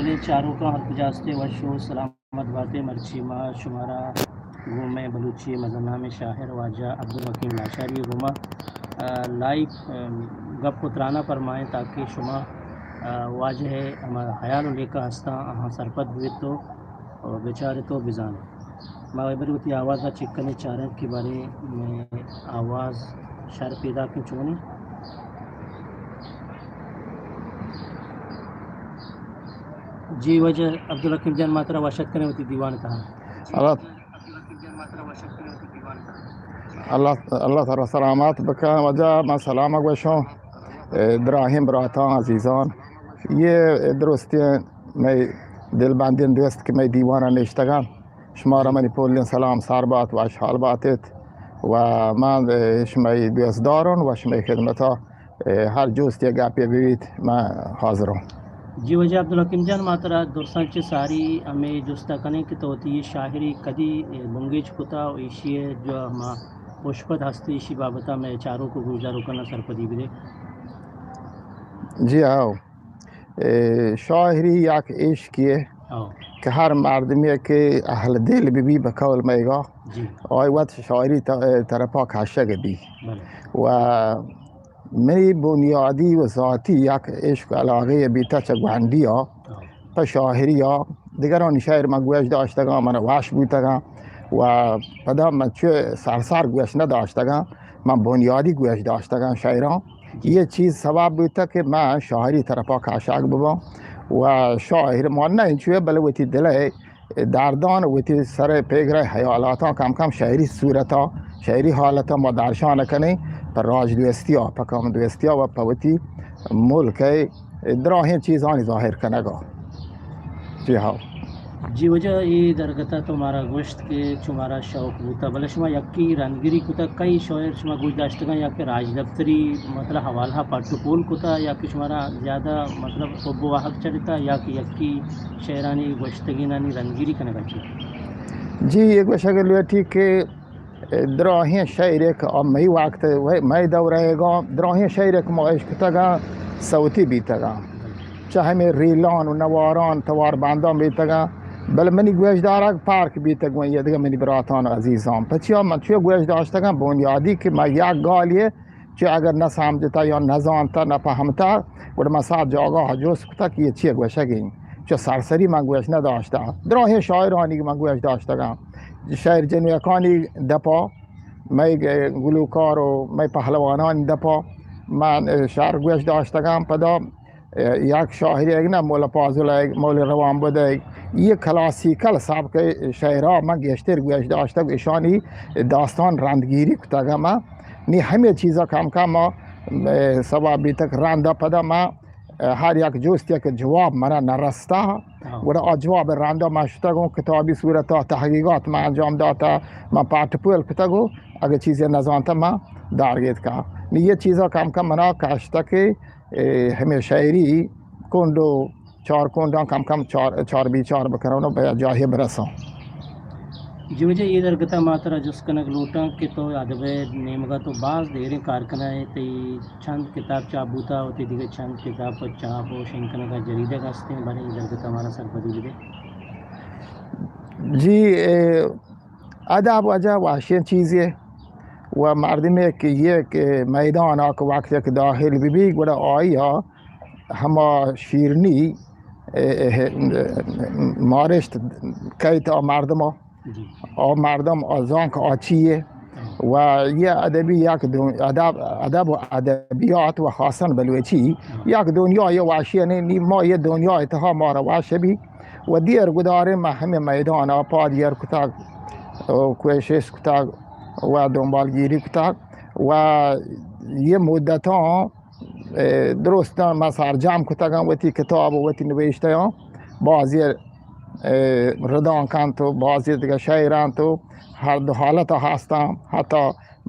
دلیں چاروکاں ہر کجا استے وش و سلامت باتے۔ مرچی ما شمارا گوں مئے بلوچی مزن نامیں شاعر واجہ عبدالحکیم لاشاری ء گوما، آ، لائیو، آ، گپ و ترانا پرمائیں تاکہ شما، آ، واجہ ء ہما حیال و لیکہ ہستاں آہاں سرپد بویت و، و بچارت و بزانت۔ ما ایبری وتی آواز ء چک کنیں چاریں کہ باریں مئے آواز شر پیداک انت چونیں۔ جی واجہ عبدالحکیم جان، ما ترا وش اتک کنیں وتی دیوان ء تہا۔ اللہ، اللہ، اللہ ترا سلامت بکن واجہ۔ من سلام گوشوں، اے، دراہیں براتاں عزیزان، یہ درستیں مئے دلبندیں دوست کہ مئے دیوان ء نشتگاں، شمارا منی پولیں سلام سر بات، وشحال باتیت و من، اے، شمئے دوست داروں و شمئے خدمتا، اے، ہر جوست یک گپے ببیت، من حاضروں۔ جی واجہ عبدالحکیم جان، ما ترا درساں چہ ساری ہمے جستا کنیں کہ تو وتی یہ شاعری کدی، اے، بنگیج کتا و ایشی جو ہما پشپد ہستی ایشی بابتا مئے چاروک و گوشداروکانا سرپدی بدے۔ جی ہاؤ۔ اے، شاعری یک عشقے ہاؤ۔ کہ ہر مردمے کہ اہل دل ببی بقول مئیگا، جی۔ آئی وت شاعری ط-، طرفا کشگ بی۔ بلے۔ و منی بنیادی و ذاتی یک عشق و علاقے بیتا چہ گونڈیا، ہاؤ۔ پہ شاعریا، دگرانی شعر من گوش داشتگاں، من وش بوتگاں و پدا من چو سر سر گوش نداشتگاں، من بنیادی گوش داشتگاں شعراں۔ یہ چیز سبب بوتگ کہ من شاعری طرفا کشگ بباں و شاعر ما نہ انچوئے بلے وتی دل ء دردان، وتی سر ء پیگر ء حیالاتاں کم کم شاعری صورتا، شاعری حالتا ما درشان کنیں، پہ راج دوستیا، پہ قوم دوستیا و پہ وتی ملک ء دراہیں چیزانی ظاہر کنگا۔ جی ہاؤ۔ جی واجہ، اے درگتا تو مارا گوشت کہ چو مارا شوق بوتا، بلے شما یکی رندگیری کتا، کئی شاعر شما گوش داشتگاں یا کہ راجدپتری مطلب حوالہ پٹ و پول کتا یا کہ شمارا زیادہ مطلب حب و واہگ چلتا یا کہ یکی شعرانی گوشتگینانی رندگیری کنگا چی؟ جی، یہ گوشگ لوٹی کہ دراہیں شعر ایک مئی وقت، مئی دورہ گا دراہیں شعر ایک ما اشکتگا صوتی بیتگا۔ چہ ہمے ریلان و نواران توار بندان بیتگاں، بلے منی گوشدارگ پارک بیتگ و یہ دگہ منی براتان و عزیزان۔ پچیا من چو گوش داشتگاں بنیادی کہ من یک گالیے چو اگر نہ سمجھتا یا نہ زانتا، نہ پہمتا، گڑا من سات جاگاہ جست کتا کہ یہ چیئے گوشگی۔ چو سرسری من گوش نہ داشتا۔ دراہیں شاعرانی من گوش داشتگاں۔ شاعر جنوکانی دپا، مئے گلوکار و مئے پہلوانانی دپا من شعر گوش داشتگاں۔ پدا یک شاعرے نا، مولا فاضل ء، مولا روانبد ء، یہ کلاسیکل سبک شعرا من گیشتر گوش داشتگ، اشانی داستان رندگیری کتگ ما۔ نی ہمے چیزا کم کم ما، اے، سبب بیتگ رندا پدا ما، اے، ہر یک جوست یک جواب منا نرستا۔ ہاں۔ گڑا آ جواب رندا ما شتگوں کتابی صورتا تحقیقات ما انجام داتا، ما پٹ پول کتگو، اگہ چیزے نزانتا ما دارگیت کا۔ نی یہ چیزا کم کم منا کشتا کہ اے، ہمے شاعری کنڈ و چار کنڈاں کم کم چار، چار بی چار بکنوں و بیا جاہے برساں۔ جی واجہ، اے درگتا ما ترا جست کنگ لوٹاں کہ تو ادب ء نیمگا تو باز دیریں کار کنائے، تئی چند کتاب چاپ بوتا و تئی دگہ چند کتاب پہ چاپ و شنگ کنگا جریدگ ہستیں، باریں اے درگتا مارا سرپدی بدے۔ جی، اے، ادب واجہ وحشیں چیزے و مردمے کہ یک میدان آ کہ وقت یک داخل ببی، گڑا آئی ء ہما شیرنی، اے، اے، مارشت کیت آ مردم ء۔ جی۔ آ مردم آ زانک آ چیے۔ و یہ ادبی یک دو-، ادب، ادب و ادبیات و خاصاً بلوچی یک دنیا یہ وحشی نی، ما یہ دنیا اتحا مارا وحش بی۔ و دیر گداریں ما ہمے میدان ء پاد یر کتگ و کوشش کتگ و دنبالگیری کتگ و یہ مدتاں، اے، درستاں ما سرجم کتگاں وتی کتاب و وتی نوشتیاں۔ بازی، اے، ردان کنت و بازی دگہ شعر انت و ہر دو حالت ہستاں، حتی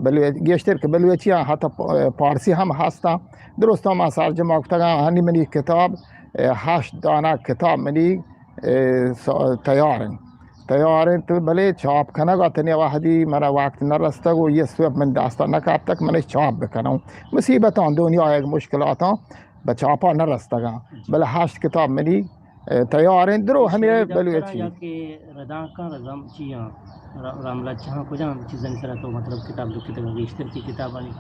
بلوچ-، گیشتر کہ بلوچی ہم حتی پ-، پارسی ہم ہستاں۔ درستاں ما سرجم کتگاں، ہنی منی کتاب، اے، ہشت دانہ کتاب منی، اے، س-، تیار انت۔ تیار انت، بلے چاپ کنگ ء تنی وحدی منا وقت نہ رستگ و یہ سوب من دستا نہ کپتگ، من چاپ بکنوں۔ مصیبتاں دنیا یک مشکلاتاں بہ چاپا نہ رستگاں۔ بلے ہشت کتاب منی تیار انت درو ہمے بلوچی یا کہ ردانکاں رزم چی آں؟ ر-، رام لچہاں کجام چیزانی سرا تو مطلب کتاب لکھتگ؟ گیشتر چی کتابانی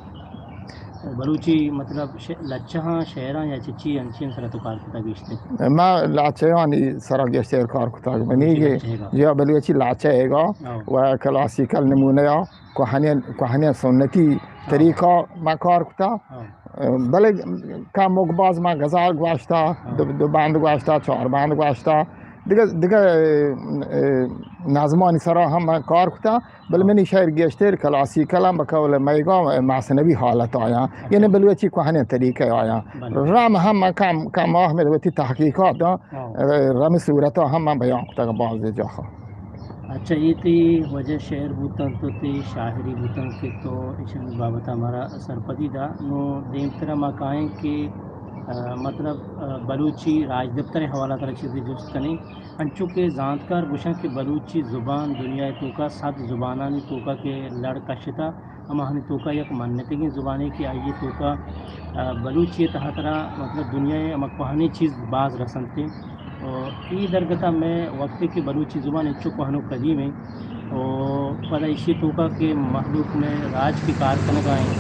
بلوچی مطلب ش-، لچہاں، شعراں یا چی چی انچین سرا تو کار کتگ گیشتر؟ ما لچہانی سرا گیشتر کار کتگ منی بلوچی کہ لچہ ایگا۔ جی ہاں، بلوچی لچہ ایگا و کلاسیکل نمونہ یا کوہنین، کوہنین سنتی طریقہ ما کار کتا۔ بلے کموک باز ما غزل گوشتا، دو، دو بند گوشتا، چار بند گوشتا، دگہ، دگہ، اه، نظمانی سرا ہم من کار کتا، بلے منی شعر گیشتر کلاسیکل ہم بقول میگا مثنوی حالت آیا، یعنی بلوچی کوہنیں طریقہ آیا۔ رم ہم من کم، کم آہ میں وتی تحقیقات دا، رم صورتا ہم من بیان کتا باز جاہا۔ اچھا، اے تئی واجہ شعر بوتنت و تئی شاعری بوتنت کہ تو ایشانی بابت ء مارا سرپدی دا۔ نوں دیمتر ء ما کائیں کہ، ء، مطلب، ء، بلوچی راجدپتر ء حوالہ ء ترا چیزے جست کنیں۔ انچو کہ زانتکار گوشاں کہ بلوچی زبان دنیا ء توکا صد زبانانی توکا کہ لڑ کشتہ، ہماہانی توکا یک منتگیں زبانے کہ آئی ء توکا، ء، بلوچی ء تہا ترا مطلب دنیا ء ہما کوہنیں چیز باز رسنت۔ و اے درگت ء مئے وقتے کہ بلوچی زبان انچو کوہن و قدیم انت و پدا ایشی توکا کہ مخلوق مئے راج کہ کار کنگا انت،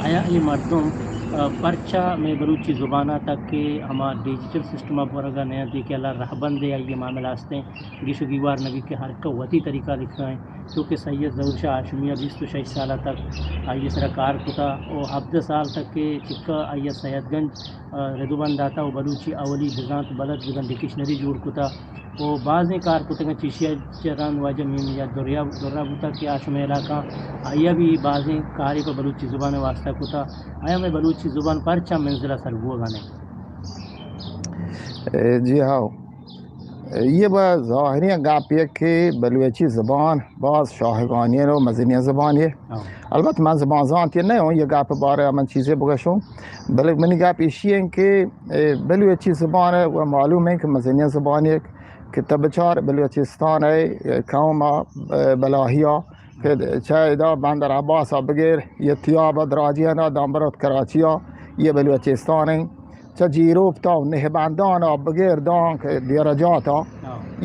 آیا اے مردم، ء، پرچا مئے بلوچی زبان ء تک کہ ہما ڈیجیٹل سسٹم ء بورگا نہ انت کہ اللہ رہبندے آئی ء معاملہ ہستیں، گیش و گیوار نہ بیت کہ ہر کہ وتی طریقہ لکھا انت۔ چونکہ سید ظہور شاہ ہاشمی ء بیست و شش سال ء تک آئی ء سرا کار کتا و ہبدہ سال تک کہ چکا آئی ء سید گنج ء ردوبند داتا و بلوچی اولی بزانت بلد بزن ڈکشنری جوڑ کتا و بازیں کار کتگاں، چیشی ء چہ رند واجہ میم یا دریا، درا بوتا کہ آ شمئے علاقہ آئی ء بھی بازیں کارے پہ بلوچی زبان ء واسطہ کتا۔ آیا مئے بلوچی زبان پرچا منزل ء سر بوگا نہ؟ اے، جی ہاؤ۔ اے بہ ظاہریں گپ یک کہ بلوچی زبان باز شاہگانیں و مزنیں زبانے۔ البت من زبان زانتی نہ ہوں، یہ گپ بارے من چیزے بگشوں۔ بلے منی گپ ایشی ہیں کہ، اے، بلوچی زبان و معلوم ہے کہ مزنیں زبانے کہ تب چار بلوچستان ہے، قوم، اے، بلاہیا کہ چہ ادا بندر عباس ء بگیر، یہ تیاب ء دراجیان ء دامبرت کراچی ء، یہ بلوچستان ہیں۔ چہ جیروپ تا نہبندان ء بگیر دانک دیرجات ء،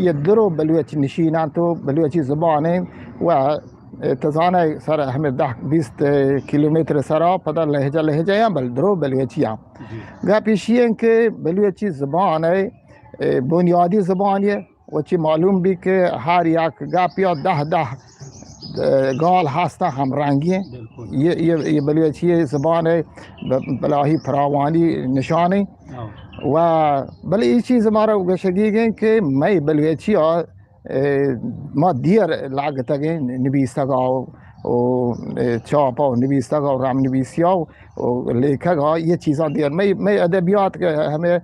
یہ درو بلوچ نشینان تو بلوچی زبان ہیں و تزانہ سر ہمیں دہ بیست کیلومتر سرا پدا لہجہ لہجہ ہیں بل درو بلوچی ہیں۔ گپ ایشی ہیں کہ بلوچی زبان ہے، اے، بنیادی زبان یہ و چی معلوم بی کہ ہر یک گپ یا دہ دہ، اے، گال ہستا ہم رنگی ہیں۔ یہ، یہ، یہ بلوچی زبان ہے، ب-، بلاہی فراوانی نشانی۔ و بلے یہ چیز مارا گشگی گئے کہ مئے بلوچی آ، اے، ما دیر لاگتگیں نبیستگا و، و، اے، چاپا و نبیستگا و رام نبیسیا و، و لیکھگا یہ چیزاں دیر۔ مئے، مئے ادبیات کہ ہمیں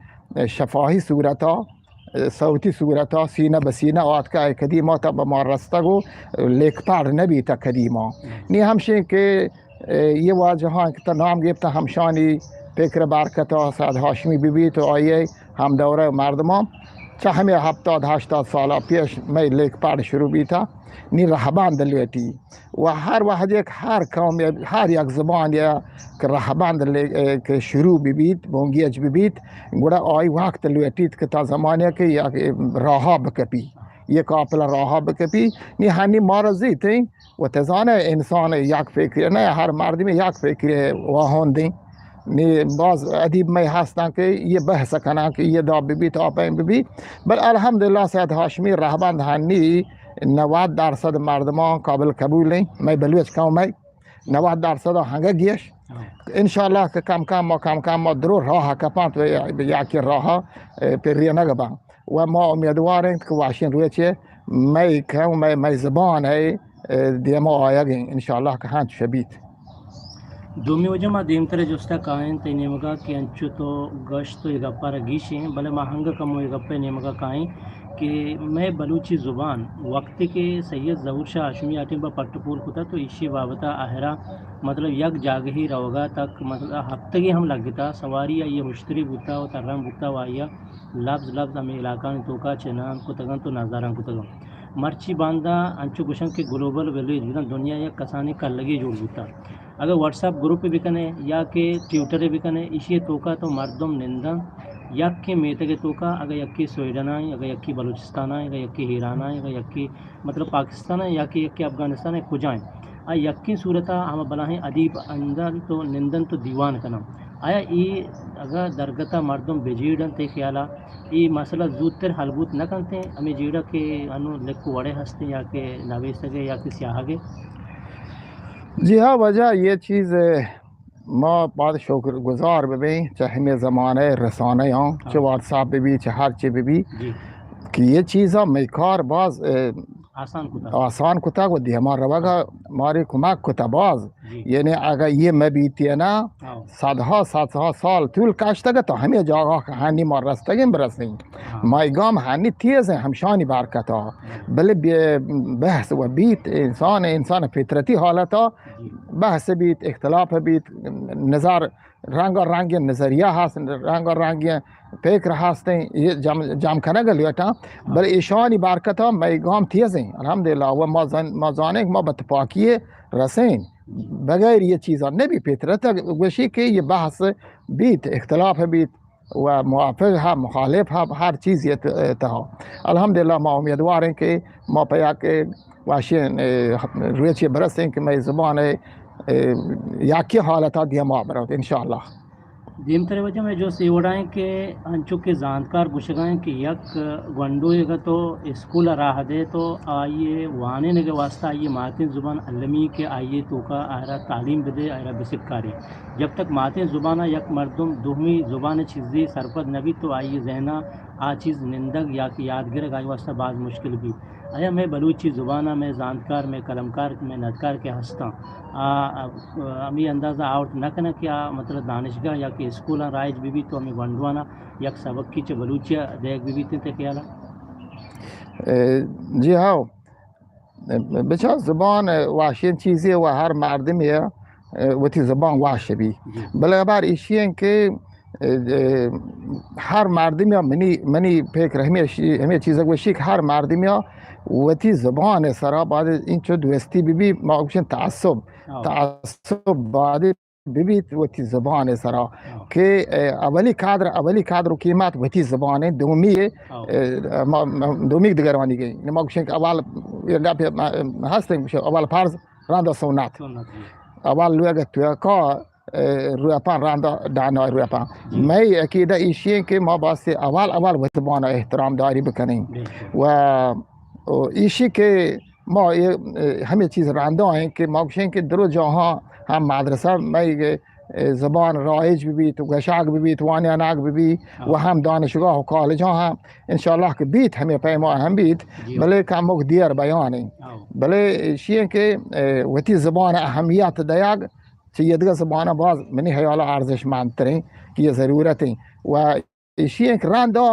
شفاہی صورتا صوتی صورتا سینہ بہ سینہ آتکا اے قدیما تا بہ ما رستگ و لیکپاڑ نہ بیتا قدیما۔ نی ہمشیں کہ، اے، یہ واجہاں کہ تا نام گپتا ہمشانی فکر برکتا سید ہاشمی بہ بیت و آئی ہم دورہ مردمان چہ ہمیں ہپتاد ہشتاد سالا پیش مئے لیکپاڑ شروع بیتا۔ نی رہبند لوٹی۔ و ہر وہد یک ہر قوم، ہر یک زبان یا کہ رہبند لے-، کہ شروع بہ بیت، بنگیج بہ بیت، گڑا آئی وقت لوٹیت کہ تا زمانے کہ یک راہا بکپی، یک قافلہ راہا بکپی۔ نی ہنی مارا زیت ہیں و تزانے انسان یک فکر نہ، ہر مردمی یک فکر واہندیں۔ نی باز ادیب مئے ہستاں کہ یہ بحث کناں کہ یہ دا بہ بیت، آپیں بہ بیت۔ بل الحمدللہ سید ہاشمی رہبند ہنی نود درصد مردمان قابل قبول ہیں، مئے بلوچ قوم ہے، نود درصد ہنگا گیش۔ انشاءاللہ کہ کم کم ما، کم کم ما درو راہ کپاں تو یا، یا کہ راہ، اے، پر رینگ باں۔ و ما امیدوار ہیں کہ واشین روچے مئے قوم، مئے، مئے زبان ہے، اے، دیما آیگ ہیں۔ انشاءاللہ کہ ہنچ شبیت۔ دومی وجہ ما دیمتر جستا کائیں تئی نیمگا کہ انچو تو گشت و یہ گپا را گیشیں، بلے ما ہنگا کمو یہ گپے نیمگا کائیں کہ مئے بلوچی زبان وقتی کہ سید ظہور شاہ ہاشمی آ ٹیم با پٹ پول کتا تو ایشی بابتا آہرا مطلب یک جاگہی روگا تک مطلب ہفتگی ہم لگتا، سواری آئی ہشتری بوتا و تران بوتا و آئی لبز لبز ہمے علاقانی توکا چنان کتگنت و نظاران کتگنت۔ مرچی باندا انچو گوشنت کہ گلوبل ویلیج بزاں دنیا یک کسانیں کلگے جوڑ بوتا۔ اگہ واٹس ایپ گروپے بکنے یا کہ ٹویٹرے بکنے، ایشی توکا تو مردم نندنت یکیں میتگ ءِ توکا اگہ یکے سویڈن ءَ ایں، اگہ یکے بلوچستان ءَ ایں، اگہ یکے ایران ءَ ایں، اگہ یکے مطلب پاکستان ءَ ایں، یا کہ یکے افغانستان ءَ، کجا ایں، آ یکیں صورت ءَ ہما بلاہیں ادیب اندنت و نندنت و دیوان کناں۔ آیا اے اگہ درگت ءَ مردم بجیڑ انت، تئی خیال ءَ اے مسئلہ زوتر حل بوت نہ کنت؟ ہمے جیڑہ کہ انوں لکھ و وڑے ہستیں، یا کہ نویسگ ءِ یا کہ سیاہگ ءِ؟ جی ہاں، واجہ، یہ چیز، اے، ما باید شکر گزار ببیں چہ ہمے زمانہ رسانہ آں، ہاں۔ چہ واتساپ ببی، چہ ہر چی ببی، جی۔ کہ یہ چیزاں مئے کار باز، اے، آسان کتا۔ آسان کتا و دیما روگا ماری کمک کتا باز۔ جی۔ یعنی اگہ یہ مبیتی نا، ہاں۔ صدہا، صدہا سال طول کشتگ تو ہمے جاگہ کہ ہنی ما رستگیں برسیں۔ ہاں۔ مئے گام ہنی تیز ہیں ہمشانی برکتا۔ ہاں۔ بلے بے-، بحث و بیت انسان، انسان فطرتی حالتا جی۔ بحث بیت، اختلاف بیت، نظر رنگ رنگیں نظریہ ہست، رنگ رنگیں فکر ہستیں، یہ جم، جم کنگ لوٹاں۔ ہاں۔ بلے ایشانی برکتا مئے گام تیزیں، الحمدللہ۔ و ما زان، ما زانیں کہ ما بتپاکی رسیں۔ جی۔ بغیر یہ چیزا نبی، فطرت گوشی کہ یہ بحث بیت، اختلاف بیت، و موافق ہا، مخالف ہا، ہر چیز یہ ت-، تہا۔ الحمدللہ، ما امیدوار ہیں کہ ما پہ یک واشیں، اے، روچے برسیں کہ مئے زبان، اے، اے، یکی حالتا دیما برات، انشاءاللہ۔ دیمتر وجہ میں جو سیوڑائیں کہ انچو کہ زانتکار گوشگائیں کہ یک گونڈوے اگہ تو اسکول ءَ راہ دے تو آئی ءِ وانینگ ءِ واستہ آئی ءِ ماتیں زبان المی کہ آئی ءِ توکا آئرا تعلیم بدے، آئرا بسکارے۔ جب تک ماتیں زبان ءَ یک مردم دومی زبان ءِ چیزے سرپد نہ بیت تو آئی ءِ ذہن ءَ آ چیز نندگ یا کہ یاد گرگ آئی واستہ باز مشکل بیت۔ آیا مئے بلوچی زبان ءَ مئے زانتکار، مئے قلمکار، مئے ندکار کہ ہستاں، آ، آ، ہمے اندازہ آورت نہ کناں کہ آ مطلب دانشگاہ یا کہ اسکولاں رائج بہ بیت تو ہمے گونڈواناں یک سبقے چہ بلوچی ءَ دئیگ بہ بیت انت، تئی خیال ءَ؟ اے، جی ہاؤ۔ بچار زبان وشیں چیزے و ہر مردمے، اے، وتی زبان وش بی۔ جی۔ بلے ہبر ایشی ہیں کہ، اے، اے، ہر مردمے منی، منی فکر ہمے شی-، ہمے چیز گوشی کہ ہر مردمے وتی زبان سرا باید انچو دوستی بہ بی، ما گوشن تعصب۔ ہاں۔ تعصب باید ببیت وتی زبان سرا۔ ہاں۔ کہ، اے، اولی قدر، اولی قدر و قیمت وتی زبان، دومی، ہاں۔ اے، ما، ما، دومی دگرانی گئی۔ ما گوشیں کہ اول، یہ گپ ہستیں، گوشیں اول فرض، رند سنت۔ سنت، جی۔ اول لوگ توکا، اے، روپان رند ڈانا روپان۔ جی۔ مئے عقیدہ ایشی ہیں کہ ما بس اول، اول وتی زبان احترام داری بکنیں۔ بالکل۔ و، و ایشی کہ ما اے، اے، ہمے چیز رندا ایں کہ ما گوشیں کہ درو جاہاں ہم مدرسہ مئے، اے، زبان رائج بہ بیت، گشگ بہ بیت، وانینگ بہ بیت و ہاں۔ ہم دانشگاہ و کالجاں ہم انشاءاللہ کہ بیت، ہمے پیما ہم بیت، جی۔ بلے کمک دیر بیان ایں۔ ہاں۔ بلے ایشی ایں کہ، اے، وتی زبان اہمیت دیگ چہ یہ دگہ زبان باز منی خیال ارزش مندتریں کہ یہ ضرورت ایں۔ و ایشی انت کہ رندا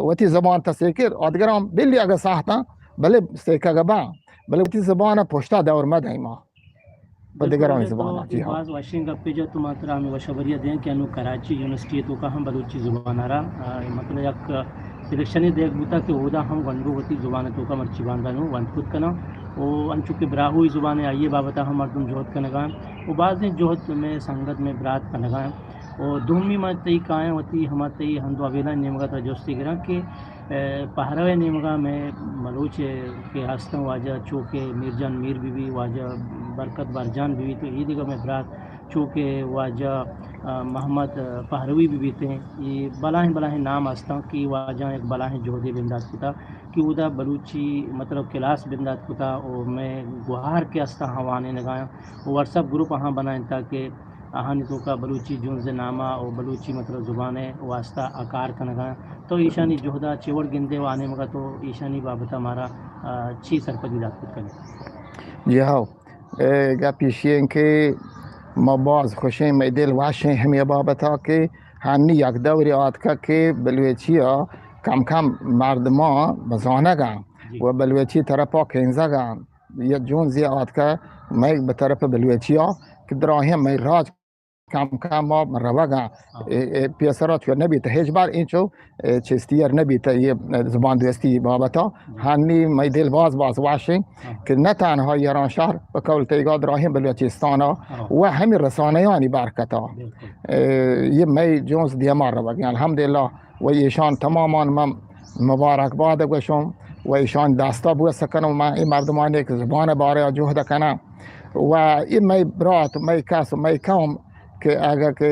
وتی زبان تا سیکر، آدگران بلی اگہ ساہتاں، بلے سیکگ باں، بلے وتی زبان پشتا دور مدیں ما۔ پہ بالکل، دگرانی تو زبان، جی ہاں۔ باز وشیں گپے جو تو ما ترا ہمے وشبری دیاں کہ انو کراچی یونیورسٹی توکا ہم بلوچی زبان را، آ، مطلب یک سلیکشنے دیگ بوتا کہ اودا ہم گونڈو وتی زبان توکا مرچی باندا نو ونت کت کناں۔ او انچو کہ براہوئی زبان آئی بابتا ہم مردم جہد کنگان۔ او بازیں جہد میں سنگت میں برات کنگان۔ و دومی ما تئی کایاں وتی ہما تئی ہند و حویلانی نیمگا ترا جستے گراں کہ، اے، پہرو ء نیمگا مئے بلوچ کہ ہستاں واجہ چو کہ میر جان میر بی بی، واجہ برکت برجان بی بی، تو اے دگہ مئے برات چو کہ واجہ، آ، محمد پہروی بی بیتیں، اے بلاہیں بلاہیں نام ہستاں کہ واجہ یک بلاہیں جہدے بندات کتا کہ اودا بلوچی مطلب کلاس بندات کتا و مئے گوہار کہ ہستاں ہاں وانینگایاں و واٹس اپ گروپ ہاں بنائینتا کہ آہانی توکا بلوچی جنز نامہ و بلوچی مطلب زبان ء واسطہ آ کار کنگا انت۔ تو ایشانی جہدا چے وڑ گندے و آ نیمگا تو ایشانی بابتا مارا، آ، چی سرپدی دات کت کنے؟ جی ہاؤ، اے گپ ایشی انت کہ ما باز خوشیں، مئے دل وشیں ہمے بابتا کہ ہنی یک دورے آتکا کہ بلوچی ء کم کم مردماں بزانگا جی۔ و بلوچی طرفا کنزگا۔ یک جون زی آتکہ مئے بہ طرف بلوچیا کہ دراہیں مئے راج کم کم ما روگاں۔ ہاں۔ اے، اے پیسرا چو نبیت، ہچ بار اینچو، اے، چیز تیار نبیت، یہ زبان دوستی بابتا۔ ہاں۔ ہنی مئی دل باز باز واشیں ہاں۔ کہ نہ تنہا ایران شہر و قول تیگا دراہیں بلوچستانا ہاں۔ و ہمیں رسانیانی برکتا۔ بالکل۔ اے، یہ مئی جونز دیما روگیں۔ الحمدللہ و ایشان تمامان من مبارکباد گوشم و ایشان دستا بوس کنم۔ من این مردمانی که زبان باره جهد کنم و این مئی برات، مئی کس و مئی قوم که اگر که،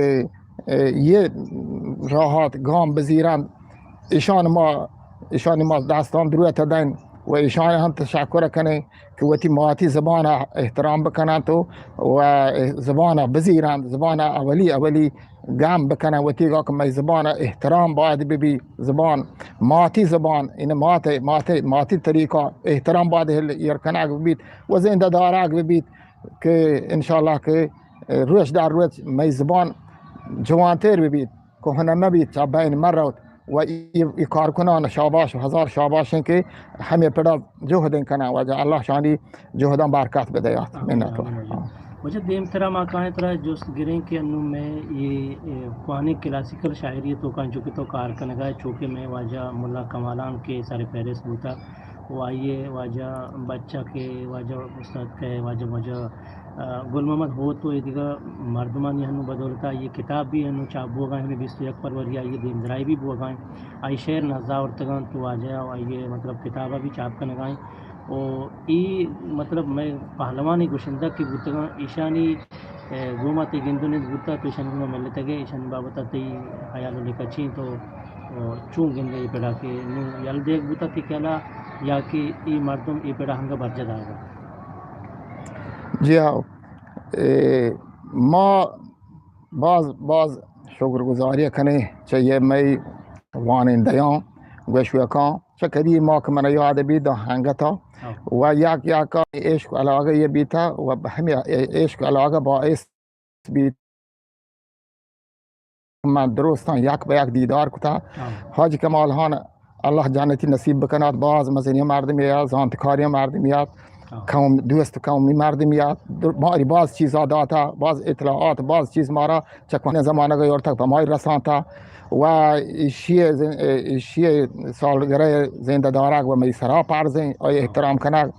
اه، یه راحت گام بزیرند، ایشان ما، ایشان ما دستان دروت دین و ایشان هم تشکر کنیں که وتی ماتی زبان احترام بکنند و، و زبان بزیرند، زبان اولی، اولی گام بکنن وتیگا کہ مئی زبان احترام باید ببی، زبان ماتی زبان، این مات، مات، ماتی طریقہ احترام باید ہل ایر کنگ ببیت و زندہ دارگ ببیت کہ انشاءاللہ کہ روچ در روچ مئی زبان جوانتر ببیت، کہنہ مبیت، چہ بین مروت و ای، ای کارکنان شاباش و ہزار شاباش ہیں کہ ہمیں پڑا جہد کنن، واجہ اللہ شانی جہداں برکت بدیات۔ آمین، منت وار۔ آمین واجہ۔ واجہ دیمترا ما کائیں ترا جست گریں کہ انو میں یہ، اے، کوہنیں کلاسیکل شاعری توکاں چونکہ تو کار کنگا ہے، چونکہ میں واجہ ملا کمالان کے سر فہرست بوتا، و آئیے واجہ بچہ کے، واجہ استاد کے، واجہ، واجہ، آ، گل محمد ہوت و ایدگہ مردمانی ہنو بدولتا یہ کتاب بھی ہنو چاپ بوگا ہیں، بیست و یک فروری آئیے دیمدرائی بھی بوگا ہیں۔ آئی شعر نزا آورتگاں تو واجہ و آئیے مطلب کتابا بھی چاپ کنگا ہیں۔ و ای مطلب مئے پہلوانی گشندہ کہ بوتگاں، ایشانی، اے، گوما تئی گند و نند بوتا تو ایشانی گوما ملتگے، ایشانی بابتا تئی خیال و لیکہ چی انت و، و چون گندے اے پڑا کہ نوں یل دیگ بوتا تئی خیالا یا کہ ای مردم اے پڑا ہنگا برجا دارگا؟ جی ہاؤ، اے، ما باز، باز شکر گزاری کنیں چہ یہ مئی وانندیاں، گوشوکاں، چہ کدی ما کہ من یاد بی دو ہنگتا ہاں۔ و یک یک عشق علاقہ یہ بیتا و ہمیں عشق علاقہ باعث بیت من درستاں یک بہ یک دیدار کتا۔ ہاں۔ حاجی کمال خان اللہ جنتی نصیب بکنات، باز مزنی مردمی ات، زانتکاری مردمی ات، ہاں۔ قوم دوست قومی مردمی ات، در-، ماری باز چیزا داتا، باز اطلاعات، باز چیز مارا چہ کوہنیں زمانگ یورتگ پہ مائی رسانتا و ایشی زن-، ایشی سالگرہ زندہ دارگ و مئی سرا پرزیں، آئی احترام کنگ۔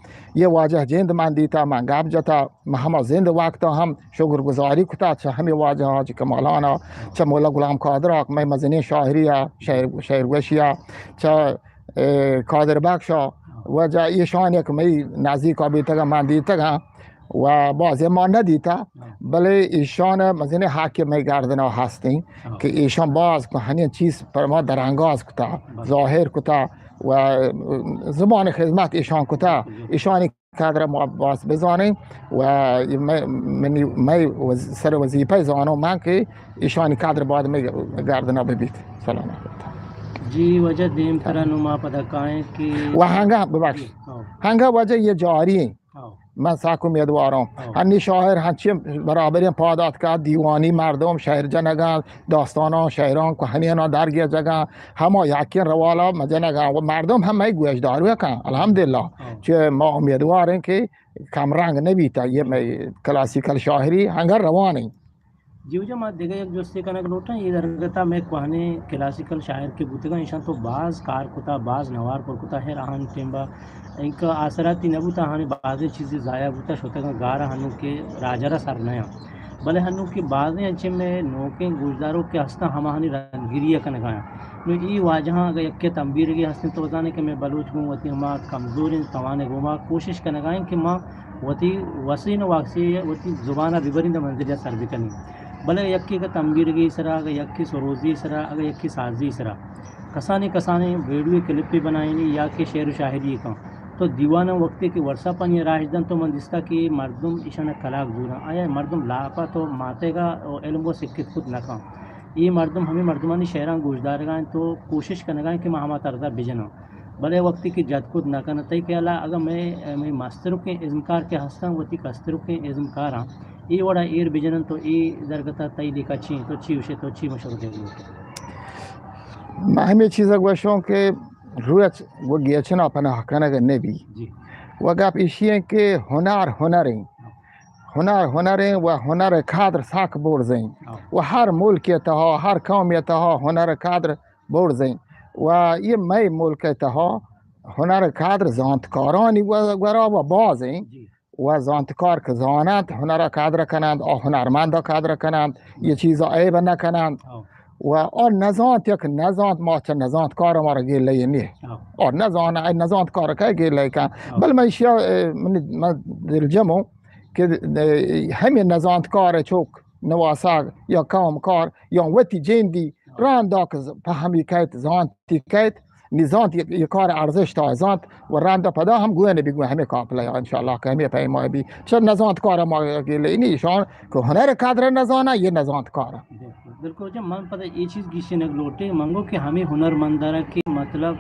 یہ واجہ جند من دیتا، من گپ جتا، من ہما زند وقتا ہم شکر گزاری کتا چہ ہمیں واجہ حاجی کمالانا، چہ مولا غلام قادرا کہ مئی مزنیں شاعری ء، شعر، شعر گوشی ء، چہ، اے، قادر بخشا، واجہ ایشان یک مئی نزدیکا بیتگا من دیتگا و بازی ما ندیتا، بلے ایشان مزنیں حق مئی گردنا ہستیں کہ ایشان باز ہنین چیز پر ما درانگاز کتا، ظاہر کتا و زبان خدمت ایشان کتا، ایشانی قدر ما باز بزانیں و مئے، منی، مئے وز-، سر وظیفہ زانو من کہ ایشانی قدر باید مئے گردنا ببیت۔ سلامت۔ جی واجہ دیم ترا نو ما پدا کائیں کہ و ہنگا ببخش۔ جی، ہاں۔ ہنگا واجہ یہ جاری ہیں۔ ہاں۔ من ساک امیدواراں۔ ہاں۔ ہنی شاعر ہنچیں برابریں پادات کا دیوانی مردم شعر جنگا داستاناں، شعراں، کوہنیاں درگیجگاں، ہما یکیں روالا مجنگاں و مردم ہم مئے گوشداروکاں، الحمدللہ۔ ہاں۔ چہ ما امیدواریں کہ کم رنگ نبیتا، یہ مئے کلاسیکل شاعری ہنگر روانیں۔ جی واجہ، ما دگہ یک جستے کنگ لوٹاں، یہ درگتا مئے کوہنیں کلاسیکل شاعر کہ بوتگاں، ایشاں تو باز کار کتا، باز نوار پر کتا، ہر آہانی ٹیمبا انکہ آسراتی نہ بوتا، آہانی بازیں چیزے ضائع بوتا، شتگاں گارا ہنو کہ راجرا سر نیاں۔ بلے ہنو کہ بازیں انچیں مئے نوکیں گوشداروک کہ ہستاں، ہماہانی رندگیری ء کنگایاں۔ نوں اے واجہاں اگاں یکے تمبیرگے ہستیں تو بزانے کہ مئے بلوچ گوں وتی ہما کمزوریں توانے گوما کوشش کنگائیں کہ ما وتی وسین و واکسی وتی زبان ء ببریں داں منزلے ء سر بکنیں۔ بلے یکے کہ تمبیرگے سرا، اگاں یکے سروزی سرا، اگاں یکے سازی سرا، کسانیں کسانیں ویڈیو کلپے بنائینی یا کہ شعر و شاعری کن۔ تو دیواناں وقتے کہ ورساپانی راہش دنت تو من دیستا کہ مردم ایشانا کلاگ زوراں۔ آیا مردم لاپا تو ماتیگا و علم و سکت کت نہ کن۔ اے مردم ہمے مردمانی شعراں گوشدارگا انت تو کوشش کنگا انت کہ ما ہما طرزا بجناں۔ بلے وقتے کہ جت کت نہ کن، تئی خیالا اگاں مئے، مئے مسترکیں ازمکار کہ ہستاں وتی کسترکیں ازمکاراں اے وڑا ایر بجنن تو اے درگتا تئی لیکہ چی انت؟ تو چی گوشے؟ تو چی مشورہ دے؟ من ہمے چیزا گوشوں کہ روچ گوں گیچنا پناہ کنگ نہ بی۔ جی۔ و گپ ایشی انت کہ ہنر ہنر انت۔ ہنر ہنریں و ہنر قدر سک برزیں و ہر ملک تہا، ہر قوم تہا ہنر قدر برزیں و یہ مئے ملک تہا ہنر قدر زانتکارانی و گورا و بازیں و زانتکار کہ زاننت ہنر قدر کنند، آ ہنرمند قدر کنند، یہ چیزا عیب نکنند و آ نزانت یک نزانت ما چہ نزانتکار مارا گیلہ نی. آ نزان، نزانتکار کہ گیلہ کن. بل من اشیا، من دلجموں کہ ہمیں نزانتکار چوک نواسگ یا قوم کار یا وتی جندی رندا کہ پہمی کیت، زانتی کیت، نی زانت یہ کار ارزشت زانت و رندا پدا ہم گوین بی گوین ہمیں قافلہ یا انشاءاللہ کہ ہمیں پیما بی. چہ نزانتکار ما گیلہ نی، ایشان کہ ہنر قدر نزانہ، یہ نزانتکار. بالکل، بالکل. جب من پدا یہ چیز گیشینگ لوٹے، منگو کہ ہمیں ہنرمندارا کہ مطلب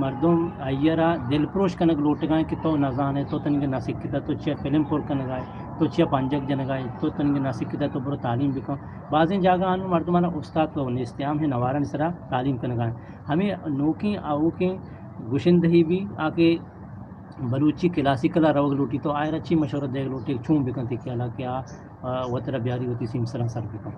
مردم آئیرا دل پروش کنگ لوٹگائیں کہ تو نزانے، تو تنگے نہ سکتا، تو چیا فلم پر کنگائے، تو چیا پنجگ جنگائے، تو تنگے نہ سکتا، تو برو تعلیم بکن. بازیں جاگہ آنو مردمانا استاد تو نیستے، ہم ہے نوارن سرا تعلیم کنگائیں. ہمیں نوکیں آوکیں گشندہی بی آ کہ بلوچی کلاسیکل ء روگ لوٹی تو آئرا چی مشورہ دیگ لوٹی، چون بکن تی خیالا کہ آ، آ، وترا بیاری وتی سیم سرا سر بکن؟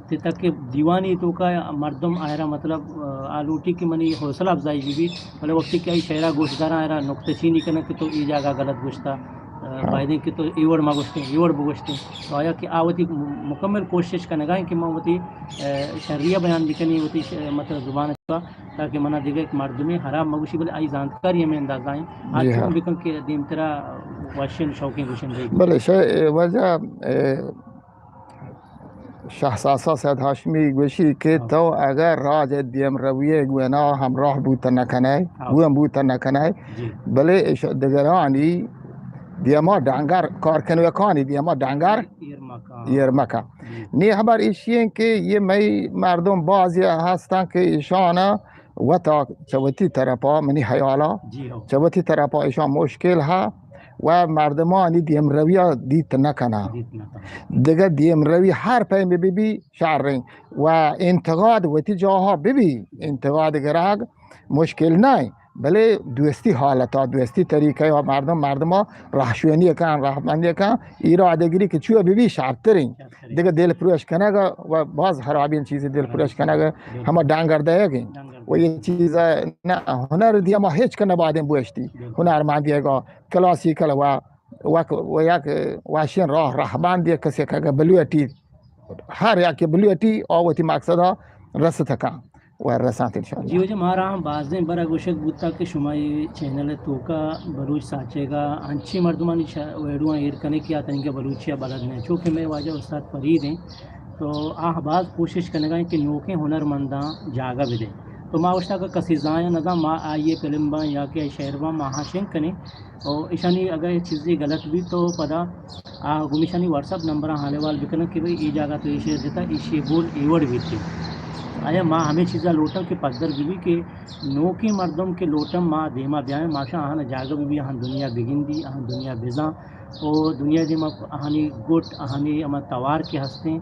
تے تک کہ دیوانی توکا مردم آئرا مطلب، آ، آ لوٹی کہ منی حوصلہ افزائی بی بی، بلے وقتی کہ آئی شعرا گوش دارا آئرا نقطہ چینی کنن کہ تو ای جاگہ غلط گوشتا، آ، بایدیں کہ تو ای وڑ ما گوشتیں، ای وڑ بگوشتیں. تو آیا کہ آ وتی مکمل کوشش کنگائیں کہ ما وتی، آ، شریعہ بیان بکنی وتی ش-، مطلب زبان کا تاکہ منا دگہ یک مردمے ہراب مگوشی، بلے آئی زانتکاری ہمیں اندازہ ہیں. آ جی چون ہاں. بکن کہ دیمترا وشن شوقیں گوشن دے. بلے شے، اے، وجہ، اے، شاہ ساسا سید ہاشمی گوشی کہ ہاں. تو اگر راج دیم رویے گونا ہمراہ بوت نہ کنائے، ہاں. گوم بوت نہ کنائے، جی. بلے اش دگرانی دیما ڈنگر کار کنوکانی دیما ڈنگر ایر مکن. ایر مکن. جی. نی خبر ایشی ہیں کہ یہ مئی مردم بازی ہستن کہ ایشانا وتا چہ وتی طرفا منی خیالا، جی ہو. چہ وتی طرفا ایشان مشکل ہا و مردمانی دیمرویا دیت نہ کنا. دیت نہ کنا. دگہ دیمروی ہر پیمے بی بی شریں و انتقاد وتی جاہا بی بی، انتقاد گرگ مشکل نہ، بلے دوستی حالتا، دوستی طریقہ و مردم، مردما رہشونی کن، رہبندی کن، ایرادگری کہ چو بی بی شرتریں. دگہ دل پروش کنگ و باز خرابیں چیز دل پروش کنگ، ہما ڈنگر دئیگ انت. و یہ چیز نہ، ہنر دیا ما ہچ کہ نبادیں بوشتی. ہنرمندی گا کلاسیکل و، و، و یک واشین راہ رہبندی کسی کہ بلوٹی، ہر یک بلوٹی آ وتی مقصدا رست کن. و رسانت انشاءاللہ. جی واجہ، مارا ہم بازیں برا گوشگ بوتا کہ شما اے چینل توکا بلوچ ساچیگا انچیں مردمانی شا-، ویڈیواں ایر کنے کہ آ تنیگا بلوچی ء بلد نہ. چونکہ مئے واجہ استاد فرید ہیں تو آ باز کوشش کنگا ہیں کہ نوکیں ہنرمنداں جاگہ بدے. تو ما گوشتا کہ کسی زایا نزان، ما آئیے فلم باں یا کہ شعر باں ما ہاں شنگ کنیں. و ایشانی اگر چیزے غلط بی تو پدا آ گمیشانی واٹس اپ نمبراں حال احوال بکنن کہ بھئی اے جاگہ تو اے شعر جتا، ایشی بول اے وڑ بیتی. آیا ما ہمیں چیزا لوٹاں کہ پدر بی بی کہ نوکیں مردم کہ لوٹن ما دیما بیائیں، ماشاں آہاں جاگہ بی بی، آہاں دنیا بگندی، آہاں دنیا بزاں، او دنیا دیما آہانی گٹ، آہانی ہما توار کہ ہستیں،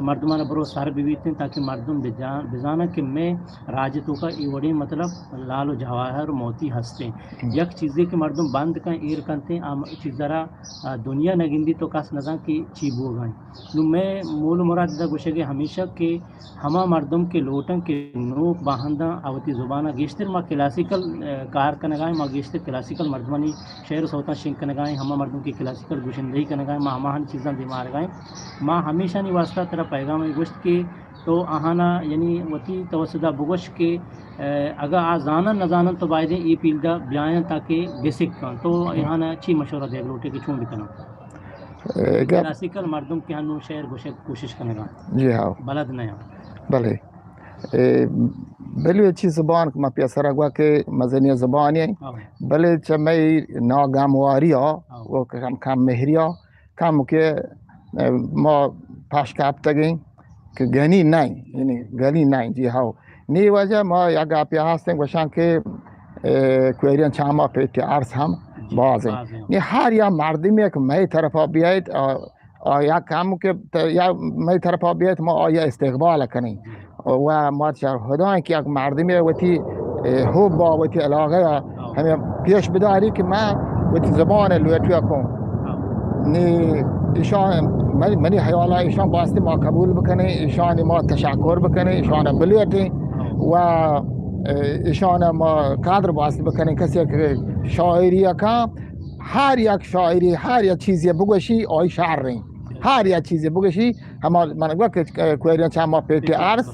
مردمان برو سر ببیتیں تاکہ مردم بجان-، بزانن کہ مئے راج توکا اے وڑیں مطلب لال و جواہر موتی ہستیں. یک چیزے کہ مردم بند کن ایر کنتیں، آ چیزا را، آ، دنیا نہ گندی تو کس نزان کہ چی بوگا انت. نوں مئے مول و مراد ادا گوشگ ء ہمیشہ کہ ہما مردم کہ لوٹن کہ نوک باہنداں آ وتی زبان ء گیشتر ما کلاسیکل، آ، کار کنگا ایں، ما گیشتر کلاسیکل مردمانی شعر و سوتاں شنگ کنگا ایں، ہما مردم کہ کلاسیکل گوشندہی کنگا ایں، ما ہماہانی چیزاں دیما آرگا ایں. ما ہمیشانی واسطہ ترا پیغام ء گوشت کہ تو آہانا یعنی وتی توسط ء بگوش کہ، آ، اگاں آ زانن نہ زانن تو بایدیں اے فیلڈ ء بیاین تاکہ بسک کن. تو آہانا چی مشورہ دیگ لوٹے کہ چون بکنن؟ اے، گپ کلاسیکل مردم کہ ہنوں شعر گوشگ کوشش کنگا، جی ہاں. بلد نہ. بلے. اے، بلوچی زبان کہ ما پیسرا گوا کہ مزنی زبانی، ہاں. بلے چہ مئی ناگمواری ء، ہاں. و کم کم مہری ء، کم کہ، اے، ما پش کپتگیں کہ گنی نہ، یعنی گنی نہ، جی ہاؤ. نی وجہ ما یک گپے ہستیں گوشاں کہ، اے، کوئریاں چاما پیٹی عرض ہم، جی، بازیں. بازیں. نی ہر یا مردمی یک مئی طرفا بیایت، آ، آ، یا کم کہ ت-، یا مئی طرفا بیایت، ما آیا استقبال کنیں. جی. و ما چار خدائیں کہ یک مردمی وتی، اے، حب با وتی علاقہ یا ہاں. ہمیں پیش بداری کہ ما وتی زبان لوٹیا کن. ہاں. نی ایشان، منی، منی حیالا ایشان باستی ما قبول بکنیں، ایشان ما تشکر بکنیں، ایشان بلیٹیں و، اه، ایشان ما قدر باستی بکنیں. کسی که شاعری کن، هر یک شاعری، هر یک چیزی بگوشی، آئی شعر ریں. هر یک چیزی بگوشی، هما من گوه که کوئریان چه ما پیتی عرض،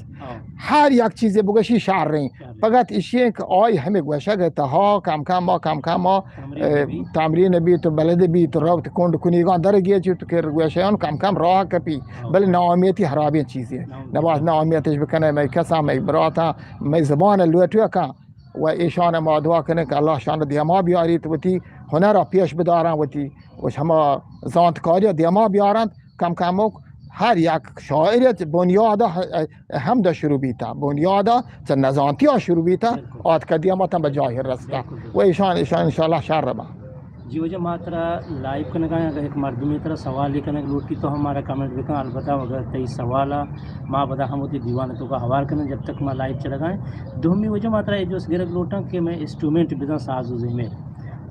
هر یک چیزی بگوشی شعر ریں. فقط ایشی که آئی همی گوشگ تها کم کم ما، کم کم ما، اه، تمرین بیت و بلد بیت و روت کنڈ کنیگان در گیچی تو که گوشیان کم کم راه کپی. بلے ناامیتی خرابیں چیزی. نباید ناامیتش بکنه، مئے کسا، مئے براتا، مئے زبان لوٹو کن. و ایشان ما دعا کنیں که الله شان دیما بیاریت، وتی هنر پیش بدارن، وتی و شما زانتکاری دیما بیارن. کم کم هر یک شاعر بنیاد همدا شروع بیتا، بنیاد چه نزانتی ها شروع بیتا، آتکا دیما تن به جاهر رستا. و ایشان، ایشان انشاءالله شر با. جی واجہ، ما ترا لائیو کنگا ایں، اگر یک مردمے ترا سوالے کنگ لوٹی تو ہم مارا کمنٹ بکن، البتہ اگر تئی سوال ما پدا ہم وتی دیوان توکا ہوار کنیں جب تک ما لائیو چلگا ایں. دومی واجہ ما ترا اے جست گرگ لوٹاں کہ مئے انسٹرومنٹ بزاں ساز و زیمر،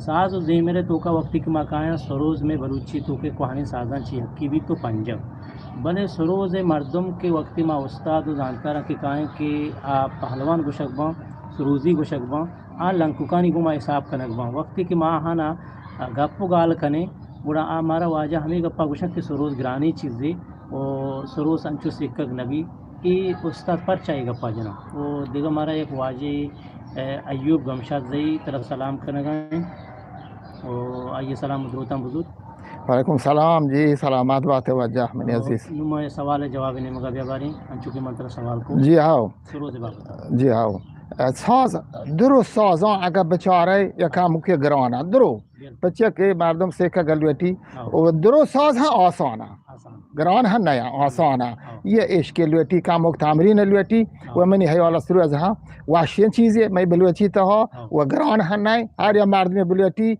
ساز و زیمر توکا وقتی کہ ما کایاں سروز مئے بلوچی توکے کوہنیں سازاں چی حقی بیت تو پنجگ، بلے سروز مردم کہ وقتی ما استاد و زانتکاراں کہ کایاں کہ آ پہلوان گوشگ باں، سروزی گوشگ باں، آ لنککانی گوما حساب کنگ باں. وقتی کہ ما آہانا گپ و گال کنیں، گڑا آ مارا واجہ ہمے گپا گوشن کہ سروز گرانیں چیزے و سروز انچو سکگ نبی. اے استاد پرچا اے گپا جناں؟ و دگہ مارا یک واجہ، اے، ایوب گمشاد زئی ترا سلام کنگا ایں. و آئی سلام و دروتاں بزور. وعلیکم سلام جی، سلامت بات واجہ منی عزیز. نوں ما سوال جواب نیمگا بیا باریں، انچو کہ من ترا سوال کو. جی ہاؤ. سروز بابت. جی ہاؤ. ساز، درو سازاں اگہ بچارے، یکا مکہ گرانا، درو. پچے کہ مردم سیکہ گلوٹی، و درو ساز ہاں آسانا. گران ہاں نیا، آسانا. یہ عشق لوٹی، کاموک تمرین لوٹی، و منی حیال سروز ہاں واشین چیزے، میں بلوچی تہا، و گران ہاں نیا، ہر یا مردم بلوٹی،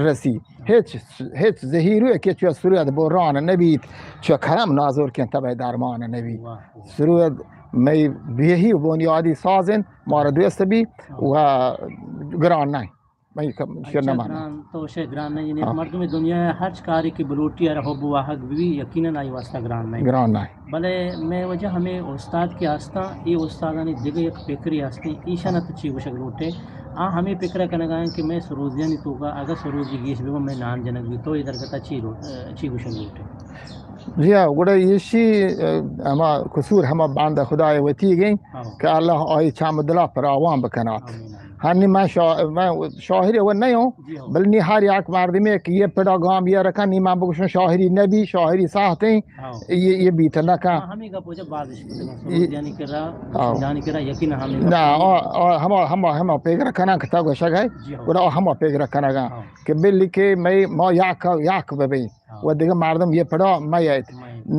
رسی. ہچ، ہچ زہیرو کہ چو سرود بوران نبیت، چو کرم نازور کن تبع درمان نبی. سرود مئی بیہی و بنیادی سازن، مارا دوست بی و گران نہ. مئی کم شیر نہ مانا. گران تو شے گران نہ، یعنی مردم دنیا ہرچ کاری کہ بلوٹی ار حب واہگ بی، یقیناً آئی واسطہ گران نہ. گران نہ. بلے مئے واجہ ہمے استاد کہ ہستاں، اے استادانی دگہ یک پکرے ہستیں، ایشانا تو چی گوشگ لوٹے؟ آ ہمے پکرا کنگا انت کہ مئے سروزیانی توکا اگہ سروزی گیش بباں، مئے نان جنگ بیت، تو اے درگتا چی رو-، چی گوشگ لوٹے؟ جی ہاں، گڑا ایشی، اه، ہما قصور ہما بندہ خدای وتی گئیں کہ اللہ آئی چام دلا پراوان بکنات. ہنی من شا-، من شاعر و نیوں، بل نی ہر یک مردمے کہ یہ پڑا گام یہ رکن، نی من بگوشن شاعری نبی، شاعری ساہتیں، یہ، یہ بیت نہ کن. ہمیں گپ وجہ بازش کتگاں، سروزیانی کرا، شنگانی کرا، یقین ہمیں گپ. نہ، آ، آ، ہما، ہما، ہما پیگر کنن کہ تا گوشگ ہے، گڑا ہما پیگر کنگاں کہ بلی کہ مئی ما یک، یک ببیں. و دیگه مردم یہ پڑا میت.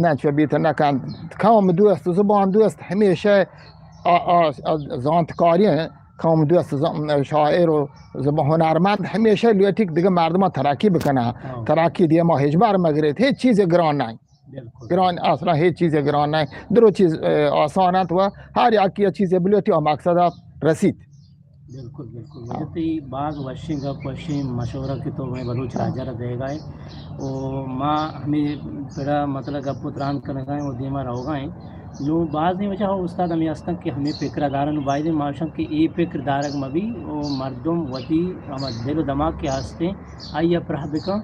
نہ چو بیت نہ کن. قوم دوست، زبان دوست، ہمیشہ آ، آ، آ، زانتکاری ہیں. قوم دوست، زان-، شاعر و زبان ہنرمند ہمیشہ لوٹی کہ دیگه مردمان ترقی بکنن. ترقی دیما ہچبر مگریت، ہیچ چیز گران نہ. گران، اصلا ہیچ چیز گران نہ. درو چیز، اه، آسان انت و ہر یکی چیز بلوٹی و مقصد رسید. بالکل، بالکل. واجہ تئی باز وشیں گپ، وشیں مشورہ کہ تو مئے بلوچ راجا را دئیگا ئے. و ما ہمے پڑا مطلب گپ و تران کنگا ایں و دیما روگا ایں. نوں بازیں وجہ استاد ہمے ہستن کہ ہمے پکرا دارن و بایدیں ما گوشاں کہ اے پکر دارگ مبی و مردم وتی ہما دل و دماغ کہ ہستیں آئی ء پراہ بکن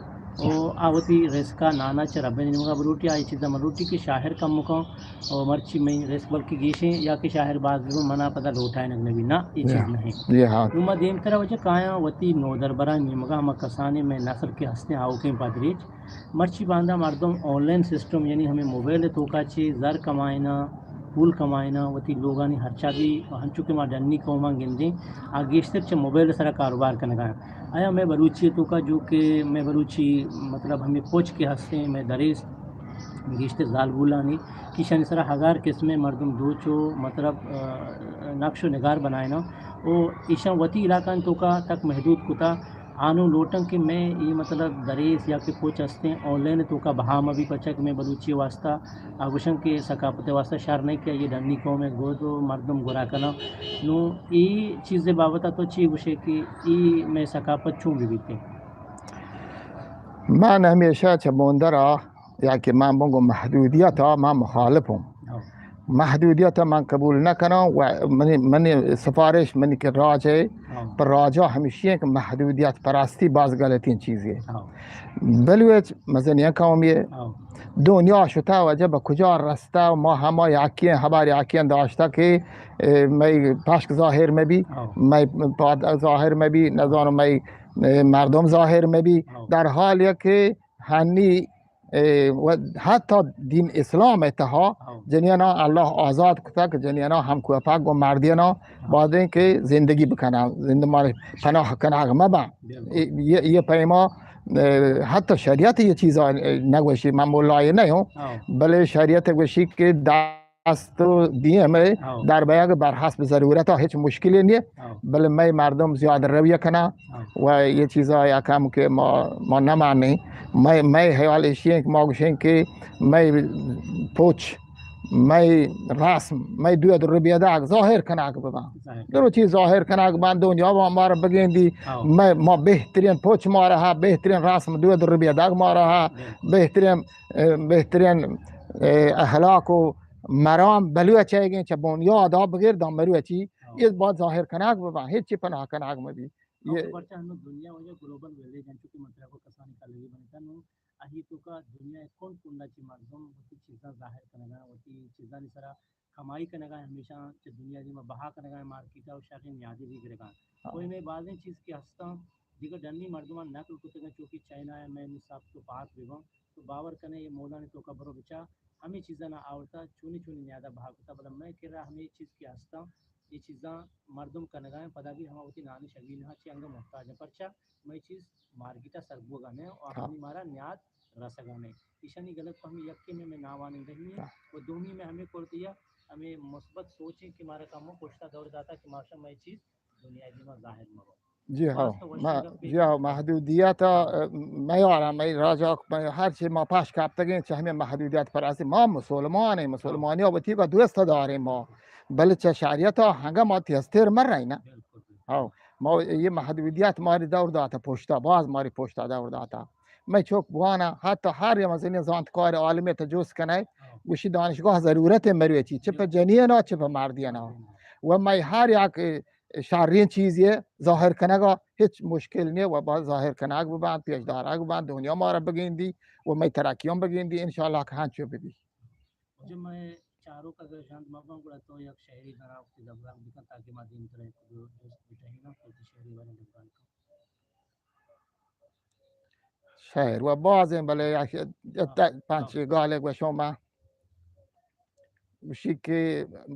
و آ وتی رزق ء نان ء چہ رب ء نیمگ ء بلوٹی، آ اے چیز ء مہ لوٹی کہ شاعر کم کن و مرچی مئے رزق بلکہ گیشیں یا کہ شاعر باز بہ بنت، من ء پدا لوٹائینگ نہ بیت، نہ، اے چیز نہ انت. نوں ما دیمتر ء واجہ کایاں وتی نودربراں نیمگ ء، ہما کسانیں مئے نسل کہ ہستیں آؤکیں پدریچ، مرچی باندا مردم آن لائن سسٹم، یعنی ہمے موبائل ء توکا چہ زر کمائیناں، پول کمائیناں، وتی لوگانی ہرچا بھی، ہنچو کہ ما ڈنی قوماں گندیں، آ گیشتر چہ موبائل ء سرا کاروبار کنگا انت. آیا مئے بلوچی ء توکا جو کہ مئے بلوچی مطلب ہمے پوچ کہ ہستیں، مئے دریس گیشتر زالبولانی کہ ایشانی سرا ہزار قسمیں مردم دوچ و مطلب، اه، نقش و نگار بنائیناں و ایشاں وتی علاقہانی توکا تک محدود کتا. آ نوں لوٹاں کہ مئے اے مطلب دریس یا کہ پوچ ہستیں آن لائن توکا بہا مہ بی، پرچا کہ مئے بلوچی واسطہ آ گوشن کہ ثقافت واسطہ شر نہ کہ یہ ڈنی قوم ء گود و مردم گورا کناں. نوں اے چیز ء بابت ء تو چی گوشے کہ اے مئے ثقافت چون بہ بیت؟ من ہمیشہ چہ بوندرا یا کہ من بگو محدودیت ءَ من مخالف ہوں۔ ہاں۔ محدودیت ءَ من قبول نہ کناں و منی، منی سفارش منی کہ راج ہے، ہاں۔ پر راجا ہمیشی ہے کہ محدودیت پرستی باز غلطیں چیزے۔ ہاں۔ بلوچ مزنیں قومی ہے۔ ہاں۔ دنیا شتا وجہ بہ کجا رستہ، ما ہما یاکیں ہبار یاکیں داشتہ کہ، اے، مئی پشک ظاہر مہ بی، ہاں۔ مئی پاد ظاہر مہ بی، نزانو مئی، اے، مردم ظاہر مہ بی۔ ہاں۔ در حال یک کہ ہنی، اے، و حتی دین اسلام ءِ تہا، ہاں۔ جنینا اللہ آزاد کتا کہ جنینا ہم کوپگ و مردینا، ہاں۔ بادیں کہ زندگی بکنن، زندمان پناہ کنگ مبن۔ بالکل۔ اے، یہ، یہ پیما، اے، حتی شریعت یہ چیزا نگوشی، من ملای نہیں ہوں، ہاں۔ بلے شریعت گوشی کہ دست و دیم ءِ، ہاں۔ در بیگ بر حسب ضرورت ءَ ہچ مشکلی نیست، ہاں۔ بلے مئے مردم زیادہ روی کنن، ہاں۔ و یہ چیزا یکم کہ ما، ما نمانیں۔ مئے، مئے حیال ایشی ہیں کہ ما گوشیں کہ مئے پوچ، مئے رسم، مئے دود ربیدگ ظاہر کنگ ببن۔ ظاہر۔ درو چیز ظاہر کنگ ببن، دنیا با مارا بگندی۔ ہاں۔ مئے، ما بہترین پوچ مارا ہا، بہترین رسم دود ربیدگ مارا ہا، بالکل۔ بہترین، اے، بہترین، اے، اخلاق و مرام بلوچ ایگیں چہ بنیاد آ بگر داں مروچی، ہاں۔ یہ بات ظاہر کنگ ببن، ہچی پناہ کنگ مبی۔ ہاں، یہ پرچہ ہنو دنیا وجہ گلوبل ویلیج ہیں، چونکہ مطلب کسانی کلگی بنتا نو، اہی تو کا دنیا کن کنڈا چی مردم وتی چیزاں ظاہر کنگا، وتی چیزانی سرا کمائی کنگا، ہمیشہ چہ دنیا دیما بہا کنگا، مارکیٹ ءَ و شاخیں نیادی بھی گرگا۔ ہاں۔ کوئی میں بازیں چیز کہ ہستاں، دیگر ڈنی مردمان نقل کتگا، چونکہ چائنا ہے، میں نصاب تو پاک بباں۔ تو باور کنے یہ مولانی توکا برو بچا، ہمیں چیزاں نہ آورتا، چونی چونی نیادا بہا کتا، بلے میں کرا ہمیں چیز کہ ہستاں، یہ چیزاں مردم کنگا ہیں، پدا بھی ہما وتی نانی شبی نہ چی انگا محتاج ہیں۔ پرچا میں چیز مارکیٹا سر بوگا نے، اور ہاں۔ ہمیں مارا نیاد رسگا نے۔ ایشانی غلط فہمی یک کہ میں، میں ناوانندگی ہیں، ہاں۔ و دومی میں ہمیں کر دیا، ہمیں مثبت سوچیں کہ مارا کمو پشتا دور داتا کہ ماشا میں چیز دنیا دیما ظاہر مبا۔ جی ہاں، ما-، جی ہاں، محدودیت، ء، میارا، مئی راجا، مئی ہر چی ما پاش کپتگیں، چہ ہمیں محدودیت پر است۔ ما مسلمان ہیں، مسلمانی وتی کا دوست داریں ما، بلے چہ شریعت ہنگا ما تیزتر مر رہی نا۔ بالکل، بالکل۔ ہاں، ما یہ محدودیت ماری دور داتا پشتا، باز ماری پشتا دور داتا۔ مئی چوک بوانا، حتی ہر یہ مزنی زانتکار عالمی تجوز کنائے، ہاں۔ گوشی دانشگاہ ضرورت ہے مروچی، چہ پہ جنین ہو، چہ پہ مردین ہو۔ مردین ہو۔ و مئی ہر یک شریں چیزے ظاہر کنگا ہچ مشکل نیست و باید ظاہر کنگ ببند، پیش دارگ ببند، دنیا مارا بگندی و مئی ترقیان بگندی، انشاءاللہ کہ ہنچو ببی۔ جب میں چاروک اگر شانت مباں گڑا تو یک شعری درا وتی دبران بکن تاکہ ما دیم ترا یک دو دوست بٹہیناں تو وتی شعری بارے دبران کن۔ شعر و بازیں بلے یک، یک ہاں، پنچ ہاں۔ گالے گوشوں ما۔ گوشی کہ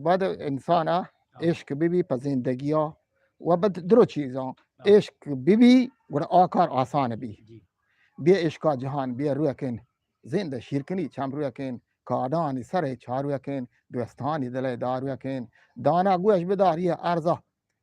بد انسان ء ہاں۔ عشق بہ بی پہ زندگی ء و بد درو چیزاں۔ ہاں۔ عشق بہ بی گڑا آ کار آسان بی۔ جی۔ بے عشقا جہان بے روکن، زند شیرکنی چم روکن، کاڈانی سر چاروکن، دوستانی دل داروکن۔ دانا گوش بدار یہ ارزا،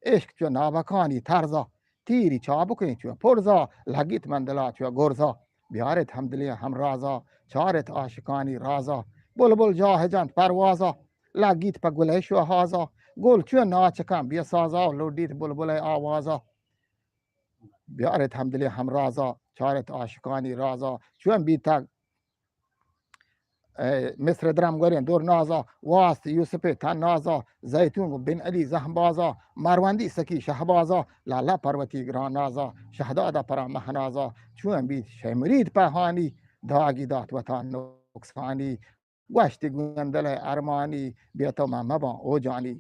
عشق چو نابکانی طرزا، تیری چابکیں چو پرزا، لگیت من دلا چو گرزا۔ بیارت ہمدلی ہمرازا، چارت عاشقانی رازا۔ بلبل جاہ جنت پروازا، لگیت پہ گلئے شوہازا۔ گل چو ناچکاں بے سازا، لڈیت بلبلئے آوازا۔ بیارت ہمدلی ہمرازا، چارت عاشقانی رازا۔ چون بیتگ اے مصر درم گوریں دور نازا، واست یوسف تن نازا، زیتون گو بن علی زہم بازا، مروندی سکی شہبازا، لالا پروتی گران نازا، شہدادا پرا مہنازا۔ چون بیت شے مرید پہانی، داگی دات وتا نقصانی۔ گوشتی گندل ارمانی، بیا تو من مباں او جانی۔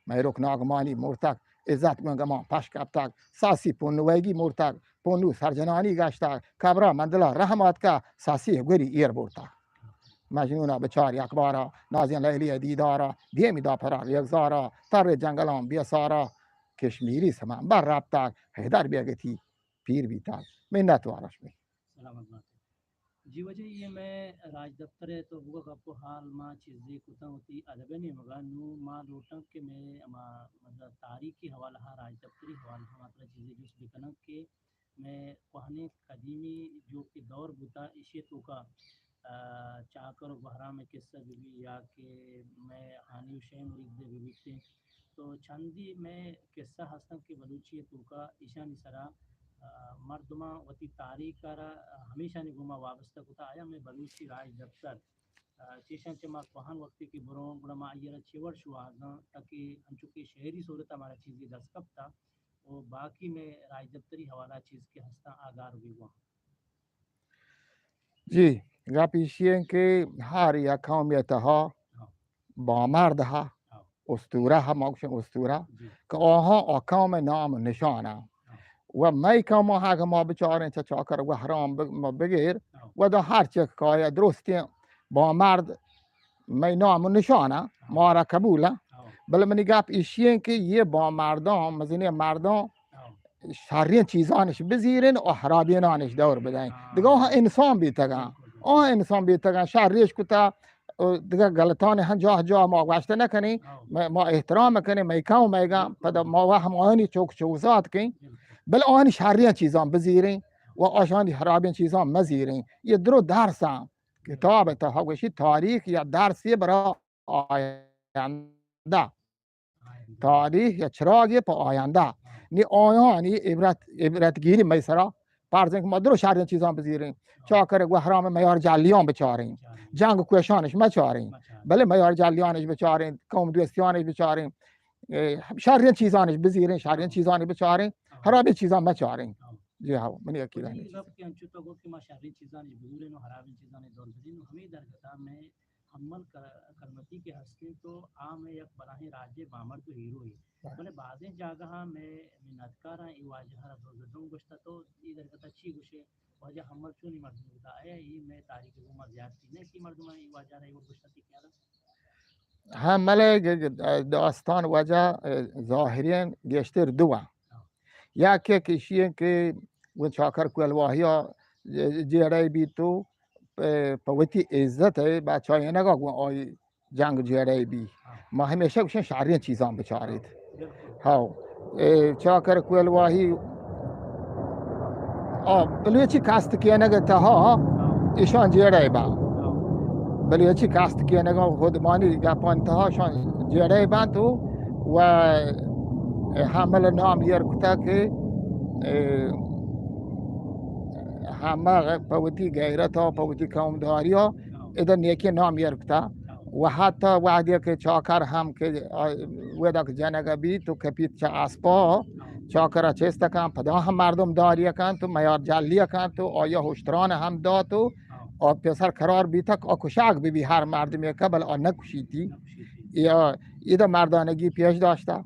مہروک ناگمانی مرتگ، عزت گوں گمان پش کپتگ، ساسی پونویگی مرتگ، پونو سرجنانی گشتگ، کبرا مندلا رحم آتکا، ساسی گوری ایر برتگ۔ مجنونا بچار یک بارا، نازیں لیلی دیدارا، دیمی دا پرا ریگزارا، تر جنگلان بیسارا، کشمیری سمن بر رپتگ، حیدر بیگتی پیر بیتگ۔ منت وارش بی۔ سلامت بات۔ جی واجہ، یہ میں راجدپتر ء تو بگا گپ و حال ما چیزے کتاں وتی ادب ء نیمگا۔ نوں ما لوٹاں کہ میں ہما مطلب تاریخی حوالہ ء، راجدپتری حوالہ ء ما ترا چیزے جست بکناں کہ میں کوہنیں قدیمی جو کہ دور بوتا، ایشی توکا، آ، چاکر و گوہرام ء قصہ بہ بی یا کہ میں ہانی و شے مرید ء بہ بیتیں، تو چندی میں قصہ ہستاں کہ بلوچی ء توکا ایشانی سرا مردماں وتی تاریخ ءَ را ہمیشانی گوما وابستہ کتا، آیا مئے بلوچی راج دپتر، آ، چیشاں چہ ما کوہن وقتے کہ بروں، گڑا ما آئی ءَ را چے وڑ شوہاز داں، تاکہ انچو کہ شعری صورت ءَ مارا چیزے دست کپتا، و باقی مئے راج دپتری حوالہ چیز کہ ہستاں، آ گار بیگواں۔ جی، گپ ایشی انت کہ ہر یک قومی تہا ہاں۔ بامرد ہا، ہاں۔ اسطورہ ہا، ما گوشیں اسطورہ، جی۔ کہ آہاں آ قوم نام و نشان ہا۔ ہاں۔ و مئی قوم ہا کہ ما بچاریں چہ چاکر گوہرام ب-، ما بگیر، ہاں۔ و دا ہر چک کایا درستیں بامرد مئی نام و نشان ہا، ہاں۔ مارا قبول ہا۔ ہاں۔ بلے منی گپ ایشی انت کہ یہ بامرداں، مزنیں مرداں، ہاں۔ شریں چیزانش بزیرین و خرابینانش دور بدئین۔ ہاں۔ دگہ آہاں انسان بیتگاں۔ بالکل، بالکل۔ آہاں انسان بیتگاں، شریش کتا، و دگہ غلطان ہم جاہ جاہ ما گوشت نہ کنیں۔ ہاں۔ ما، ما احترام کنیں، مئی قوم مئیگاں، بالکل۔ پدا ما و ہم آہانی چوک چوزات کیں۔ بالکل۔ بل آہانی شریں چیزاں بزیریں و آشانی خرابیں چیزاں مزیریں۔ یہ درو درساں۔ کتاب تہا گوشی تاریخ یا درسی برا آیندہ۔ تاریخ یا چراغے پہ آیندہ۔ نی آیانی عبرت، عبرت گیری مئے سرا فرض انت کہ ما درو شریں چیزاں بزیریں۔ چاکر گوہرام میار جلیاں بچاریں۔ جنگ کوشانش مچاریں۔ بلے میار جلیانش بچاریں، قوم دوستیانش بچاریں۔ اے، شریں چیزانش بزیریں، شریں چیزانش بچاریں، خرابیں چیزاں مچاریں۔ جی ہاں، منی عقیدہ ہمے چیز۔ گپ کہ انچو تو گفت کہ ما شریں چیزانش بزوریں و خرابیں چیزانش دور بدیں، و ہمے درگتا میں حمل کر-، کرمتی کہ ہستیں تو آ مئے یک بلاہیں راجے بامرد و ہیرو اے۔ بلے بازیں جاگہاں مئے منتکاراں اے واجہ را دور بدن گوشتا، تو اے درگتا چی گوشے؟ واجہ حمل چونی مردم بوتا؟ آیا اے مئے تاریخ گوما زیادتی نہ کہ مردماں اے واجہ را اے وڑ گوشتا؟ تئی خیالا؟ حمل ءِ گ-، گ-، داستان واجہ، ظاہریں گیشتر دو اں۔ یکے کہ ایشی انت کہ گوں چاکر کوہلواہیا جیڑہ بیت و پہ، پہ وتی عزت ءِ بچائینگا گوں آئی جنگ جیڑہ بی۔ ما ہمیشہ گوشیں شریں چیزاں بچاریت۔ ہاؤ۔ اے چاکر کوہلواہی، آ، بلوچی کست کینگ تہا ایشاں جیڑہ با۔ بلوچی کست کینگ خودمانی گپان تہا شان جیڑہ بنت و، و حمل نام ایر کتا کہ، اے، حمل پہ وتی غیرتا، پہ وتی قومداریا ادا نیکیں نام ایر کتا۔ و حتی وہدے کہ چاکر ہم کہ، آ، ودک جنگ بیت و کپیت چہ اسپا، چاکرا چست کن، پدا ہم مردم داری کنت و میار جلی کنت و آیا ہشتران ہم دات و آ پسر قرار بیتگ آ کشاگ ببی ہر مردمے کہ بل آ نکشیتی۔ یا ادا مردانگی پیش داشتا۔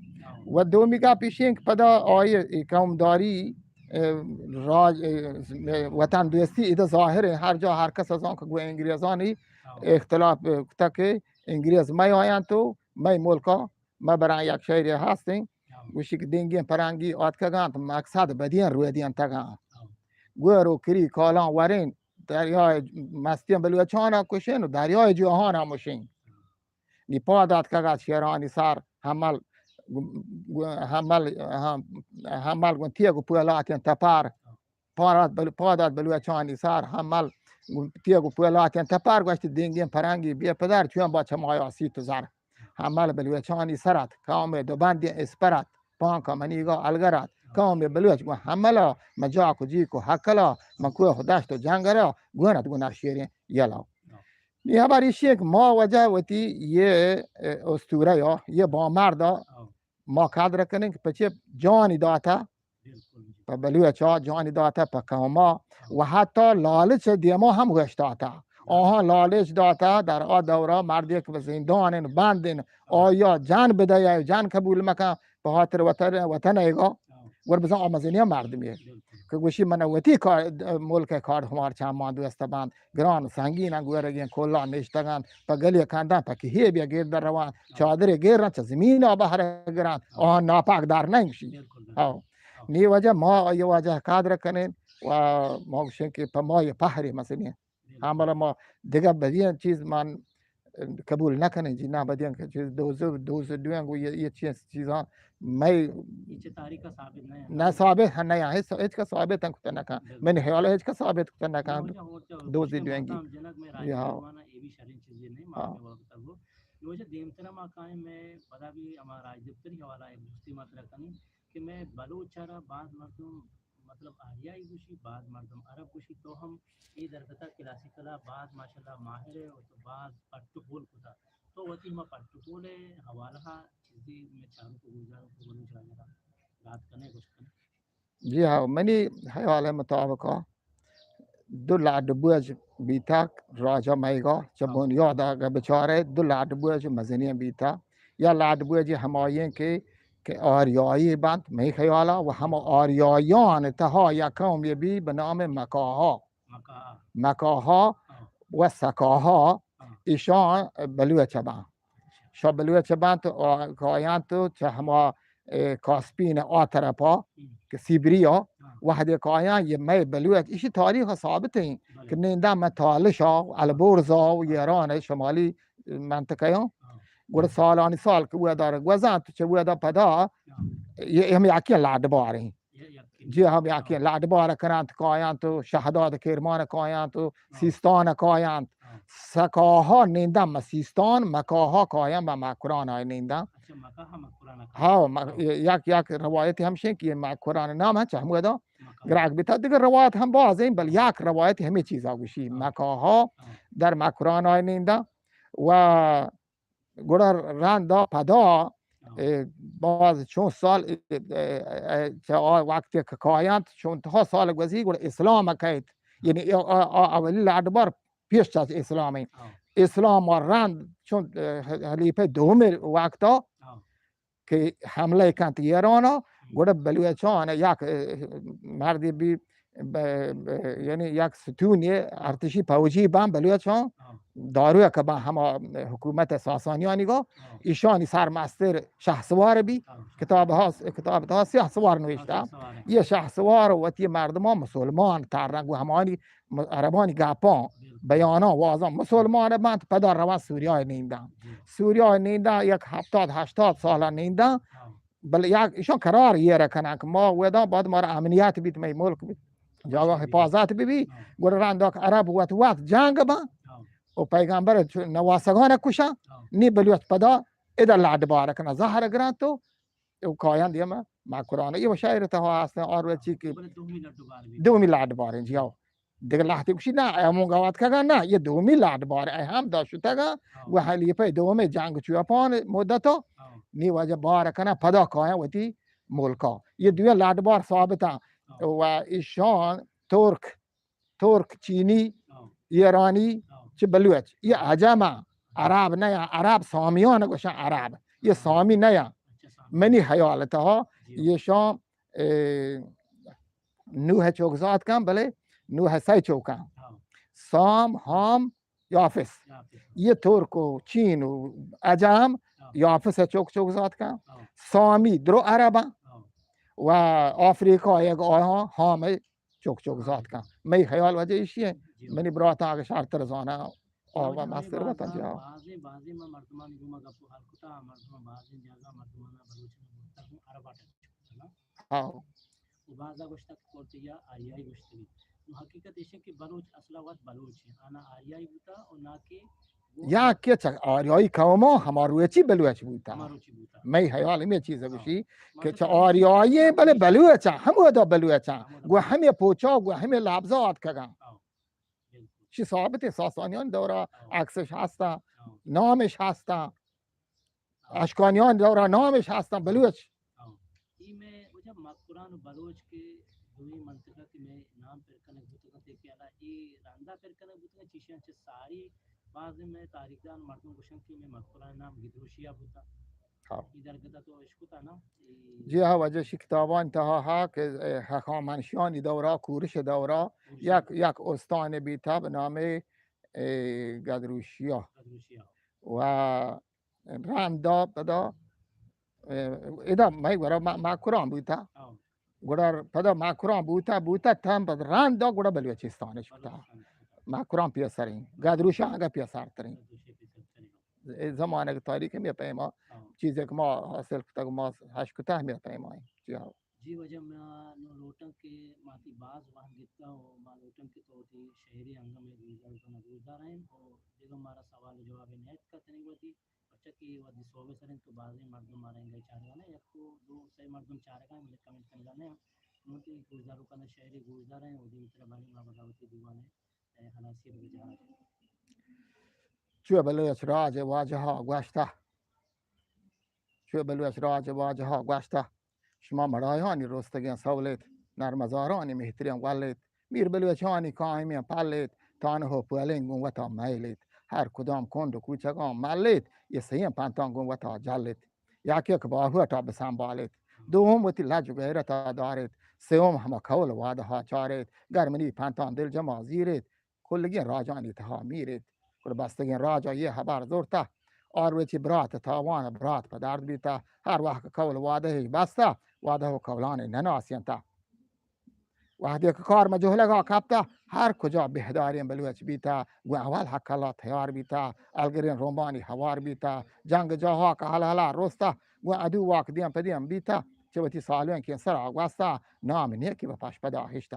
و دومی گپ ایشی کہ پدا آئی قومداری اے، راج، اے، وطن دوستی ادا ظاہر ایں، ہر جا ہر کس ءَ زان کہ گوں انگریزانی اختلاف، اے، کتگ کہ انگریز مئے آیاں تو مئے ملکا مہ براں۔ یک شعرے ہستیں، گوشی کہ دینگیں پرنگی آتکگاں تو مقصد بدیں رودینتگاں۔ گور و کری کالاں وریں، دریائے مستیں بلوچانا کشیں و دریائے جوہانا مشیں۔ نی پاد آتکگ ات شیرانی سر، ہمل، ہمل، ہم-، ہمل گوں تیگ و پولاتیں تپر۔ پاد آت بل-، پاد آت بلوچانی سر، ہمل گوں تیگ و پولاتیں تپر۔ گوشت دینگیں پرنگی بے پدر، چون با چمایا سیت و زر۔ ہمل بلوچانی سر ات، قوم دو بندیں اسپر ات، پانکا منیگا الگر ات۔ قوم بلوچ گوں ہملا، مجاک و جیک و ہکلا، من کوہ و دشت و جنگلا، گون ات گوں شیریں یلا۔ نی ہبر ایشی کہ ما وجہ وتی یہ، اے، اسطورہ یا یہ بامرد ما قدر کنیں کہ پچے جانی داتا، پہ بلوچا جانی داتا، پہ قوما و حتی لالچ دیما ہم گوشتاتا۔ آہاں لالچ داتا در آ دورا مردے کہ بہ زندان بندن، آیا جان بدیا، جان قبول مکن، بہ خاطر وطن، وطن ایگا، ور بزن آ مزنیں مردمے کہ گوشی من وتی کار، ملک کار ہمار چمان دوست بند، گران و سنگین انت، گورگیں کلاں نشتگ انت، پہ گلے کندن، پہ کہے بیا گرد روان، چادرے گرن، چہ زمین ءَ بہر گرن، آہاں ناپاک در نہ گوشی۔ ہاؤ۔ نی وجہ ما آئی واجہ قدر کنیں و ما گوشیں کہ پہ ما یہ پہرے مزنیں۔ ہاں، بلے ما دگہ بدیں چیز من قبول نہ کنیں جی، نہ بدیں کہ چیز دوز، دوز دوئیں گو یہ، یہ چیز، چیزاں مئے یہ چہ تاریخ ءَ ثابت نہ ایں۔ نہ ثابت ہم نہ ایں، ہچ، ہچ کا ثابت ہم کتا نہ کن۔ بالکل۔ من خیال ہچ کا ثابت کتا نہ کن۔ دوز دوئیں گی۔ یہ ہاں۔ یہ بھی شریں چیزے نہیں، ہاں۔ مارنے وقت کو۔ یہ وجہ دیمترا ما کائیں، میں پدا بھی ہمارا راج دفتری حوالہ ایک دوستی مطرح کنی کہ میں بلوچ را بعض مردم مطلب آریائی گوشی، بعد مردم عرب گوشی، تو ہم اے درگتا کلاسیکلا بعد ماشاءاللہ ماہر ہے اور تو بعد پٹ و پول کتا۔ تو وتی ہما پٹ و پول حوالہ چیزی میں چاروں کو گزاروں کو بلوچ راجا دات کنے گوشت کنے۔ جی ہاں، منی خیال مطابق دو لاڈ بوج بیتگ راجا مئیگا، چہ بنیاد اگہ بچارے دو لاڈ بوج مزنی بیتگ۔ یا لاڈ بوج ہمائی کہ، کہ آریائی بنت، مئے خیالا و ہم آریایان تہا یک قوم یہ بی بہ نام مکاہا۔ مکاہا۔ مکاہا ہاں۔ و سکاہا ہاں۔ ایشان بلوچ بنت۔ شا بلوچ بنت و کایاں تو چہ ہما، اے، کاسپین آ طرفا ہم۔ کہ سیبریا ہاں۔ وہدے کایاں یہ مئے بلوچ، ایشی تاریخ ثابت ہیں بلے۔ کہ نیندا متالشا، البرزا و ایران شمالی منطقہ ہاں۔ ہاں۔ گڑا سالانی سال کہ ودا گوزنت، چہ ودا پدا ہاں۔ یہ ہم یکی لاڈ بار ہیں۔ جی ہاں، یکی لاڈ بار کننت، کاینت و شہداد کرمان کاینت و سیستان کاینت۔ سکاہا نندن مہ سیستان، مکاہا کاین مہ مکران آئی نندن۔ اچھا، مکاہا مکران کاین۔ ہاں، م-، یک، یک روایت ہمشیں کہ مکران نام ہے چہ ہمودا گراگ بیتا۔ دیگر روایت ہم بازیں، بل یک روایت ہمیں چیزا گوشی۔ مکاہا در مکران آئی نندن و گڑا رندا پدا، ہاں۔ اے، باز چون سال، اے، اے، اے، چہ آ وقتی کہ کاینت، چون تہا سال گوزی، گڑا اسلام کیت۔ یعنی، آ، آ، آ اولی لاڈبار پیش چہ اسلام ہیں۔ ہاں۔ اسلام و رند چون، اے، حلیفہ دومی وقتا ہاں۔ کہ حملہ کنت ایران، ہم۔ گڑا بلوچان یک، اے، مردی بی ب-، ب-، یعنی یک ستونی ارتشی فوجی بان بلوچان، ہاں۔ داروی کہ بان ہما حکومت ساسانیانی گو، ہاں۔ ایشانی سرمستر شہسوار بی، ہاں۔ کتاب ہاس-، کتاب تہا شہسوار نوشتہ۔ ہاں، شہسوار ہے۔ یہ شہسوار وتی مردمان مسلمان ترنگ و ہمانی م-، عربانی گپان، بالکل۔ بیانان وازان مسلمان بنت، پدا روان سوریای نیندن۔ جی۔ سوریای نیندن یک ہفتاد ہشتاد سال نیندن، ہاں۔ بلے یک ایشان قرار یہ رکنن کہ ما ودا بعد مارا امنیت بیت، مئے ملک بیت، جاگہ حفاظت بی بی۔ ہاں۔ گڑا رندا کہ عرب وت وت جنگ بن، ہاں۔ و پیغمبر چو نواسگان کشن، ہاں۔ نی بلوچ پدا ادا لاڈ بار کنن، زہر گرن تو او کایان دیما مکران۔ یہ شاعر تہا ہستن، اور چی کہ بلے دومی لاڈ بار بی۔ دومی لاڈ بار ہیں، جی ہاں۔ دگہ لہتے گوشی، نہ، اے ہمون گوات کگا، نہ، یہ دومی لاڈ بار، اے ہم دا شتگا، ہاں۔ و حلیفہ دومی جنگ چوپان مدتا، ہاں۔ نی واجہ بار کنا، پدا کایا وتی ملکا۔ یہ دوی لاڈ بار ثابتا۔ ہاں۔ و ایشان ترک، ترک، چینی، ہاں۔ ایرانی، ہاں۔ چہ بلوچ، یہ ہاں۔ عجم، عرب نہ یا، عرب سامیان گوشن عرب، یہ ہاں۔ سامی نہ یا۔ اچھا، سامی۔ منی خیال تہا، جی۔ یہ شام، اے، نوح چوک زات کن، بلے نوح سئے چوکاں۔ ہاں۔ سام، ہام، یافس۔ یافس۔ یہ ترک و چین و عجم ہاں۔ یافس چوک چوک زات کن۔ ہاں۔ سامی درو عرب ہاں۔ ہاں۔ و آفریقا یک آیاں ہام چوک چوک ہاں۔ زات کن۔ مئی خیال وجہ ایشی ہے۔ جی۔ منی براتاں اگہ شرتر زانا، آ، و مستر وطن جا۔ بازیں، بازیں ما مردمانی گوما گپ و حال کتا، مردم بازیں جاگہ مردمانا بلوچانا گوشتا گوں عربا ٹچ کتا۔ ہاں۔ و بازا گوشتگ کہ کورتیا آریائی گوشتگی۔ نو حقیقت ایش کہ بلوچ اصلا وت بلوچ ہیں، آنا آریائی بوتا و نا کہ یا کہ چک آریائی قوم ہما روچی بلوچ بوتا۔ ہما روچی بوتا۔ مئی خیال ہمیں چیز ہاں۔ گوشی کہ مطلب چہ آریائی ہیں بلے بلوچ ہیں، ہم ودا بلوچ ہیں۔ ہم ودا گو بلوچ۔ ہمیں پوچا، گو ہمیں لابزا آتکگاں۔ ہاں۔ بالکل۔ چی ثابت ہے ساسانیان دورا ہاں۔ عکسش ہستا، ہاں۔ نامش ہستا۔ ہاں۔ اشکانیان دورا نامش ہستن بلوچ۔ ہاں۔ ای میں وجہ مکران و بلوچ کے دوئی منطقہ کے میں نام پر کنک بوتگا تے کہ الا ای رندا پر کنک بوتگا چیشان چہ ساری بعض میں تاریخ دان مردم گوشن کہ میں مکران نام گدروشیا بوتا۔ ہاں۔ ای درگتا تو اشکتا نا؟ ای جی ہاں، وجہ شی کتابان تہا ہا کہ، اے، ہخامنشیانی دورا، کورش دورا، کورش۔ یک، یک استان بیتا بہ نام، اے، گدروشیا۔ گدروشیا۔ و رندا پدا، اے، ادا مئے گورا ما-، مکران بوتا۔ ہاں۔ گڑا پدا مکران بوتا، بوتا تاں پد رندا گڑا بلوچستان شتا۔ بلوچستان شتا۔ مکران پیسریں، گدروشا اگہ پیسرتریں۔ گدروشا پیسرتریں۔ اے زمانگ تاریخ ہمے پیما، ہاں۔ چیزے کہ ما حاصل کتگ، ما ہش کتہ ہمے پیما ہیں۔ جی ہاں۔ جی واجہ، ما نوں لوٹاں کہ ما تی باز وہد گپتا و ما لوٹاں کہ تو وتی شعری انگم ء گوشدار کنگ گوشدار ہیں و دگہ مارا سوال و جواب نیت کا تنی وتی، پرچا کہ وہدی سوب سریں تو بازیں مردم مارا انگا چارگا نہ، یک دو سئے مردم چارگا ہیں، بلے کمنٹ کنگا نہ۔ وتی گوشداروکاں شاعری گوشداریں و دیمترا بارے ما بگاوتی دیوانے، اے، خلاصی بجا۔ چو بلوچ راج واجہ ءَ گوشتہ، چو بلوچ راج واجہ ءَ گوشتہ، شما مڑایانی رستگیں سولیت، نرمزارانی مہتریں گولیت، میر بلوچانی قائمیں پلیت، تانہ و پولیں گوں وتا میلیت، ہر کدام کنڈ و کوچگاں ملیت، یہ سئیں پنتاں گوں وتا جلیت۔ یک یک باہوٹا بسنبالیت، دوم وتی لج و غیرتا داریت، سیوم ہما قول وعدہا چاریت، گر منی پنتاں دلجما زیریت، کلگیں راجانی تہا میریت۔ گڑا بستگیں راجا یہ ہبر زرتہ، آ روچی برات تاوان برات پہ درد بیتہ، ہر وہد قول وعدہ بستہ، وعدہ و قولانی نناسینتہ۔ وہدے کہ کار مہ جہلگا کپتہ، ہر کجا بہداریں بلوچ بیتہ، گوں اول حق اللہ تیار بیتہ، الگریں رومبانی ہوار بیتہ، جنگ جاہا کہ ہلہلہ رستہ، گوں عدو واک دیم پہ دیم بیتہ، چہ وتی سالونکیں سرا گوستہ، نام نیکی بہ پشپدا ہشتہ۔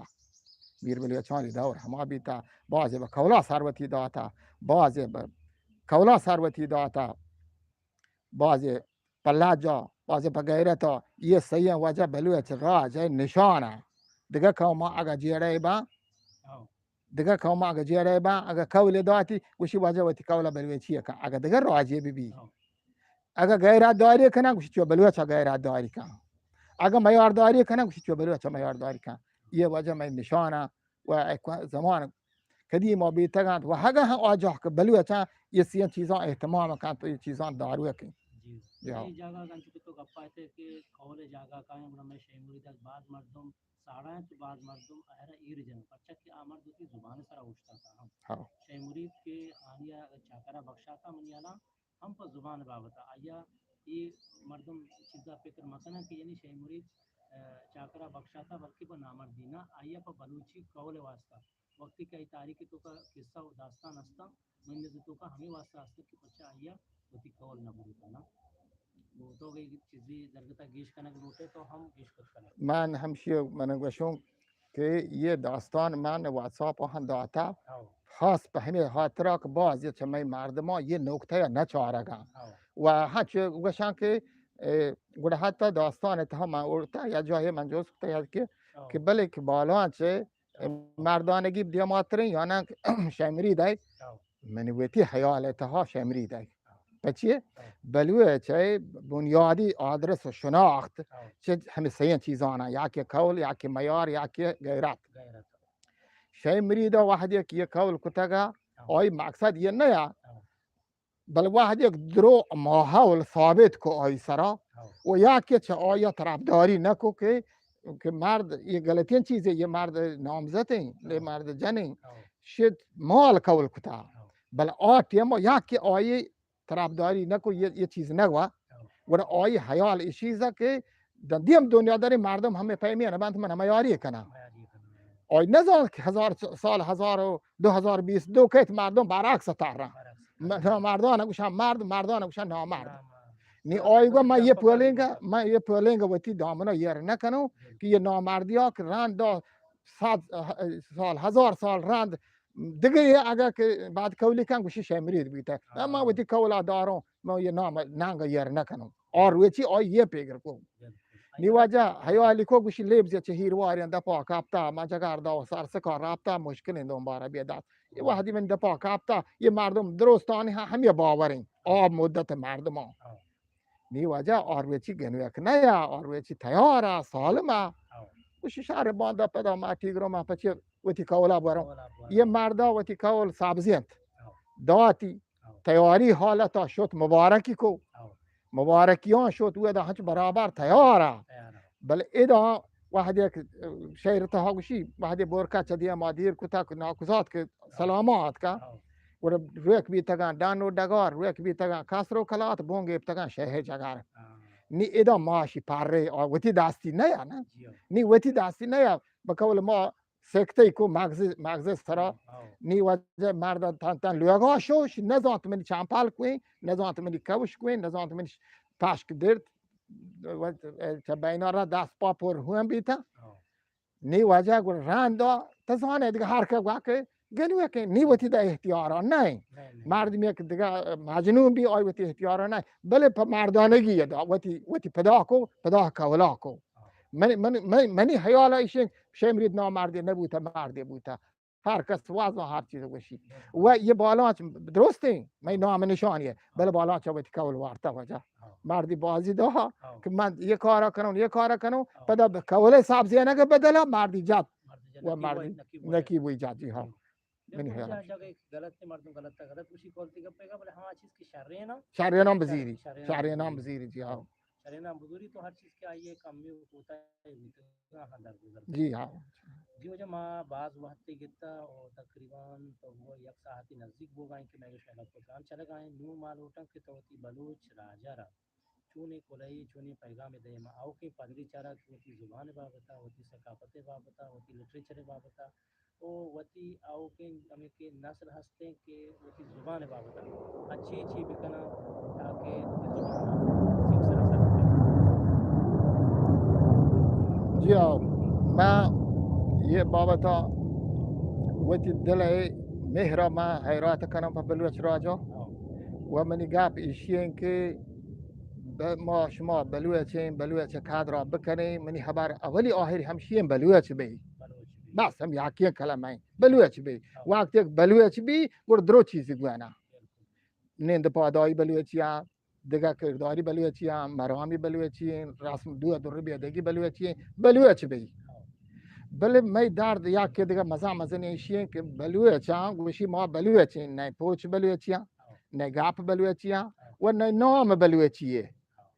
میر بلوچانی دور ہما بیتہ، بازے بہ قولا سر وتی داتہ، بازے بہ قولا سر وتی داتہ، بازے پہ لجا، بازے پہ غیرتا، یہ سئیں وجہ بلوچ راج ءِ نشانہ۔ دگہ قوما اگہ جیڑہ باں، ہاں۔ دگہ قوما اگہ جیڑہ باں، اگہ قول داتی، گوشی وجہ وتی قولا بلوچی کن۔ اگہ دگہ راجے بہ بی، ہاں۔ اگہ غیرت داری کنن، گوشی چو بلوچا غیرت داری کن۔ اگہ میار داری کنن، گوشی چو بلوچا میار داری کن۔ یہ وجہ مئے نشانہ و ایک زمان قدیما بیتگ انت و اگاں ہم آ جاہ کہ بلوچاں یہ سئیں چیزاں اہتمام کنت و یہ چیزاں دارو کنت۔ جی۔ جی ہاں۔ اے جاگہ انچو کہ تو گپا ات کہ قول جاگہ کائیں، گڑا مئے شے مرید ءَ بعض مردم ساڑا انت و بعض مردم آئرا ایر جنت، پرچا کہ آ مرد وتی زبان سرا اوشتاتہ ہم۔ ہاں۔ شے مرید کہ آنیا چاکرا بخشاتہ منی ہیالا ہم پہ زبان بابتا آیا اے مردم چیزا فکر مکنن کہ یعنی شے مرید، اه، چاکرا بخشاتہ بلکہ پہ نامردی نہ، آیا پہ بلوچی قول واسطہ وقتی کہ آئی تاریخ توکا قصہ و داستان ہستاں، من نزد توکا ہمیں واسطہ ہستاں کہ پرچا آیا وتی قول نہ بروتانا۔ تو اگہ چیزی درگتا گیش کنگ لوٹے تو ہم گیش کت کنگ۔ من ہمشی من گوشوں کہ یہ داستان من واتساپ ہم داتا، ہاؤ۔ خاص پہ ہمیں خاطرا کہ باز یہ چہ مئے مردماں یہ نکتہ نہ چارگاں۔ ہاؤ۔ و ہنچ گوشاں کہ، اے، گڑا حتی داستان تہا من اڑتا یا جاہے من جوست کتا یا کہ، ہاؤ۔ کہ بلے کہ بالان چہ مردانگی دیماتریں یا نہ شے مرید ءِ۔ ہاؤ۔ منی وتی حیال ءِ تہا شے مرید ءِ۔ ہاؤ۔ پچے؟ ہاؤ۔ بلوچ ءِ بنیادی آدرس و شناخت، ہاؤ۔ چہ ہمیں سئیں چیزانا، یا کہ قول، یا کہ میار، یا کہ غیرت۔ غیرت۔ شے مرید ءَ وہدے کہ یہ قول کتگا، ہاؤ۔ آئی مقصد یہ نہ یا، ہاؤ۔ بل وہدے یک درو ماحول ثابت کو آئی سرا، ہاؤ۔ و یا کہ چہ آیا طرفداری نہ کو کہ، کہ مرد یہ غلطیں چیزے، یہ مرد نامزدیں، یہ، ہاؤ۔ مرد جنیں، ہاؤ۔ شد مال قول کتا۔ ہاؤ۔ بل آ ٹیم یا کہ آئی طرفداری نہ کو، یہ، یہ چیز نہ ہوا۔ ہاؤ۔ گڑا آئی حیال اشیزا کہ دیم دنیا داری مردم ہمیں پیمی نہ بنت، من ہمیں یاری کناں۔ یاری کناں۔ آئی نزانت کہ ہزار سال، ہزار و دو ہزار بیست دو کیت مردم برعکس تر رہا۔ برعکس۔ م-، مردان گوشاں مرد، مردان گوشاں نامرد۔ نامرد۔ نی آئی گو من یہ پولنگ، من یہ پولنگ وتی دامنا یر نہ کنوں، بالکل۔ کہ یہ نامردیا کہ رند دا صد سال، ہزار سال رند دگہ یہ اگہ کہ بعد قولی کن گوشی شے مرید بیتا۔ ہاں۔ من وتی قولا داروں، من یہ نام ننگ یر نہ کنوں۔ آ روچی آئی یہ پیگر کو۔ بالکل۔ نی واجہ حیالی کو گوشی لیبز چہ ہیرواریں دپا کپتا، ما جگار دا و سرسکا رابطہ مشکلیں دنبارہ بیدات۔ یہ وہدی من دپا کپتا، یہ مردم درستانی ہم، ہمیں باوریں۔ آ مدت مردمان۔ ہاں۔ نی واجہ آ روچی گنوک نہ یا، آ روچی تیار ءَ، سالم ءَ۔ ہاں۔ گوشی شہر باندا پدا ما ٹیگرو ما پچے وتی قولا بروں۔ قولا بروں۔ یہ مردا وتی قول سبزینت۔ ہاں۔ داتی۔ ہاؤ۔ تیاری حالتا شت مبارکی کو۔ ہاؤ۔ مبارکیاں شت، ودا ہنچ برابر تیارا۔ تیارا۔ بل ادا وہدے کہ شعر تہا گوشی، وہدے بورکا چہ دیما دیر کتا کہ ناکوزات کہ ہاؤ۔ سلامات کا۔ ہاؤ۔ گڑا روک بیتگاں ڈن و ڈگار، روک بیتگاں کسر و کلات، بونگ گپتگاں شہ جگار۔ ہاں۔ نی ادا ماشی پرے آ وتی دستی نیا نا۔ جی ہاؤ۔ نی وتی دستی نیا، بقول ما سکتئی کو مغز، مغز سرا۔ ہاں، ہاں۔ نی واجہ مرد تن تن لوگا شوش، نزانت منی چمپل کوئیں، نزانت منی کوش کوئیں، نزانت منی پشک درد، چہ بینا را دست پا پر ہون بیتا۔ ہاں۔ نی واجہ گڑا رندا، تزانے دگہ ہر کہ گوا کہ گنوکیں، نی وتی دا احتیارا نہ۔ نہ، نہ۔ مردمی کہ دگہ مجنون بی، آئی وتی احتیارا نہ۔ بلے پہ مردانگی دا وتی، وتی پدا کو، پدا کولا کو۔ ہاں۔ منی، منی، منی، منی حیال ایشی، شمرید نامردی نبوتا، مردی بوتا. ہر کس واز و ہر چیز گوشی. و یہ بالاچ درستیں، مئے نام نشانی ہے، بلے بالاچ وتی قول وارتا واجہ. مردی بازی دا کہ من یہ کارا کنوں، یہ کارا کنوں، پدا قول صاحب زینگ بدلا مردی جات. و مردی نکی بوئی جات، جی ہاں. منی خیال ہے. جگہ غلط ہے، مردم غلط تا غلط اسی قول تی گپے گا، بلے ہما چیز کہ شریں نا، شریں نام بزیری، شریں نام بزیری، جی ہاں. شریں نام بزوری تو ہر چیز کہ آئیے کمی و کوتاہی ہوتا ہاں، درگزر. جی ہاں. جی واجہ، ما باز وقت گتا و تقریباً تو وہ یک ساعتی نزدیک بوگائیں کہ میں شما گپ جان چلگائیں. نو ما لوٹاں کہ تو وتی بلوچ راجا را چونیں کلہی، چونیں پیغام دے ما آؤکیں پدری چارا کہ وتی زبان بابتا، وتی ثقافت بابتا، وتی لٹریچر بابتا، او وتی آؤکیں ہمے کہ نسل ہستیں کہ وتی زبان بابت ءَ چی چی بکناں تاکہ وتی زبان ءَ چیک سرا سر بکناں. جی ہاں، ما یہ بابت ءَ وتی دل ءِ مہر ءَ ما حیرات کناں پہ بلوچ راج ءَ. ہاں. و منی گپ ایشی انت کہ ب-، ما شما بلوچ ایں، بلوچ قدر ءَ بکنیں، منی ہبر اولی آہری ہمشی انت بلوچ بئی. بلوچ بئی. بس ہم یکیں کلمہ ایں، بلوچ بئی. ہاں. وقتی یک بلوچ بئی، گڑا درو چیزی گوانا. بالکل. نند پادائی بلوچی ہاں، دگہ کرداری بلوچی ہاں، مرامی بلوچی ہاں، رسم دو در بیدگی بلوچی ہاں، بلوچ بئی. ہاں. بلے مئے درد یک دگہ مزن مزن ایشی انت کہ بلوچاں گوشی ما بلوچ ایں، نئے پوچ بلوچی ہاں، ہاں. نئے گپ بلوچی ہاں، ہاں. و نئے نام بلوچی ہے. ہاں.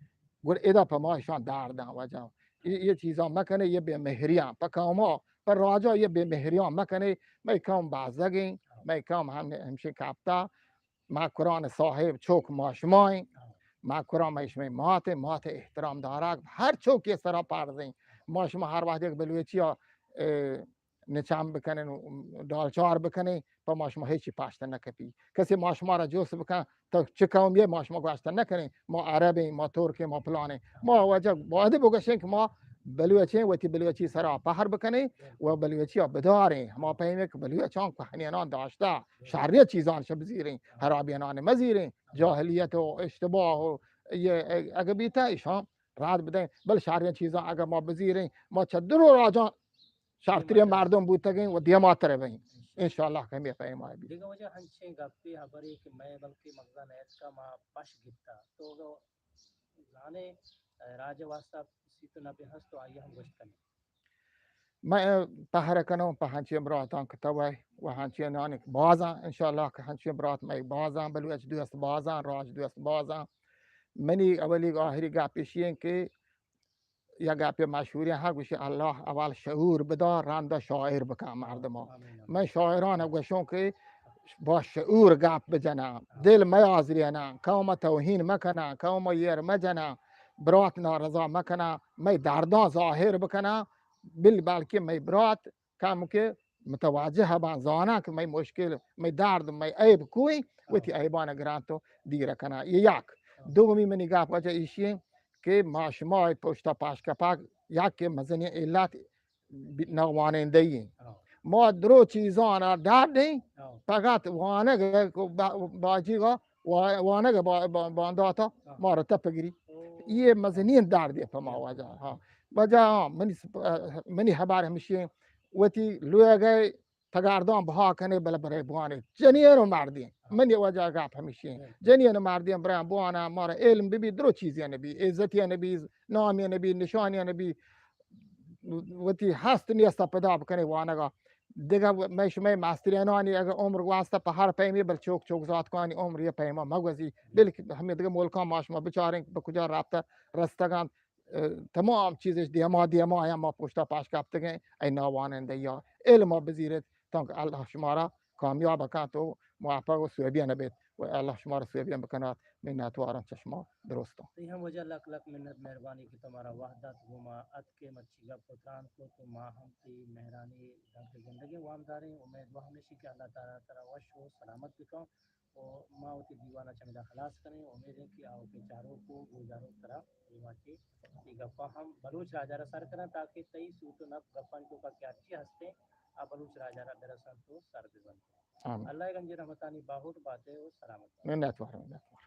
گڑا ادا پہ ما اشاں درداں واجہ. یہ، یہ چیزاں مکنے، یہ بے مہریاں پہ قوما، پہ راجا یہ بے مہریاں مکنے. مئے قوم بازگیں، مئے قوم ہم، ہمشی کپتا. ما قرآن صاحب چوک ما شمائیں. ما قرآن مئے شمئے مات، مات احترام دارگ ہر چوکی سرا پرزیں. ما شما ہر وقت یک بلوچی ءَ، اے، نچام بکنن، ڈالچار بکنن، پہ ما شما ہیچی پاشت نہ کپی. کسی ما شما را جوست بکن، تو چہ قوم یے، ما شما گوشت نہ کنیں، ما عرب ایں، ما ترک ایں، ما پلان ایں. ما واجہ باید بگوشیں کہ ما بلوچ ایں، وتی بلوچی سرا پہر بکنیں و بلوچی ءَ بداریں. ہما پیمیں کہ بلوچاں کوہنیناں داشتہ، شریں چیزاں شہ بزیریں، ہرابیناں مزیریں، جاہلیت و اشتباہ و یہ اگہ بیتہ، ایشاں رد بدیں، بل شریں چیزاں اگہ ما بزیریں، ما چہ درو راجاں شرتریں مردم بوتگیں و دیماتر بئیں. انشاءاللہ کہ ہمے پیما بی. دگہ واجہ ہنچیں گپے ہبرے کہ مئے بلکہ مغزا نیتکا ما پش گپتا. تو اگہ زانے، راج واسطہ سی تو نبے ہست تو آئی ہم گوشت کنے. من پہر کنوں پہ ہنچیں براتاں کہ تو و ہنچیں نانی بازاں، انشاءاللہ کہ ہنچیں برات مئے بازاں، بلوچ دوست بازاں، راج دوست بازاں. منی اولی آہری گپ ایشی انت کہ یک گپے مشہوریں ہا گوشی، اللہ اول شعور بدا، رندا شاعر بکن مردما. آمین، آمین. من شاعران گوشوں کہ با شعور گپ بجناں، دل میازریناں، قوم توہین مکناں، قوم ایر مجناں، برات نارضا مکناں، مئے درداں ظاہر بکناں، بل بلکہ مئے برات کم کہ متوجہ باں، زاناں کہ مئے مشکل، مئے درد، مئے عیب کوئیں، وتی عیبان گرانت و دیر کناں. یہ یک. دومی منی گپ واجہ ایشی انت کہ ما شما پشتا پاش کپاک یک مزنیں علت بی-، نوانندگی انت. ہاں. ما درو چیزان ڈر دیں، ہاں. فقط وانگ با-، باجی گا وا-، وانگ با-، با-، بانداتا، ہاں. مارا تپ گری. او. یہ مزنیں درد ہے پہ ما واجہ. ہاں. واجہ، ہاں، منی س-، منی حبر ہمشی انت، وتی لوگ ءِ تگارداں بہا کنے، بلے برے بوانے. جنین و مردین. ہاں. منی واجہ گپ ہمشی انت. بالکل. جنین و مردین برے بوانا، مارا علم ببی، درو چیزی نبی، عزتی نبی، نامی نبی، نشانی نبی، وتی ہست نیست پدا بکنے وانگا. دگہ و-، مئے شمئے مسترینانی اگہ عمر گوستہ پہ ہر پیمی، بل چوک چوک زاتکانی عمر یہ پیما مگوزی. بلکہ ہمیں دگہ ملکاں ما شما بچاریں کہ بہ کجا رابطہ رستگان، اه، تمام چیزش دیما دیما آیا ما پشتا پاش کپتگیں. اے ناوانندہ یا علم بزیرت، تانکہ اللہ شمارا کامیاب کنت و موفق و سوبیان بیت و اللہ شمارا سوبیان بکنات. منتوارم چہ شما درستاں. تئی ہم واجہ لک لک منت، مہربانی کہ تو مارا وہد دات، گوں ما اتکے، مرچی گپ و تران کت و ما ہم تئی مہرانی دنکہ گندگیں وامداریں. امید و ہمیشی کہ اللہ تعالی ترا وش و سلامت بکن و ما وتی دیوانا چمیدا خلاص کنیں. امید انت کہ آؤکیں چاروک و گوشداروک ترا دیما چہ تئی گپاں ہم بلوچ راجا را سر کناں تاکہ تئی سوت و نپ گپانی توکا کہ ہرچی ہستیں آ بلوچ راجا را برسنت و سر ببنت. آمین. اللہ ءِ گنجیں رحمتانی باہوٹ باتے و سلامت بات. منتوار، منتوار.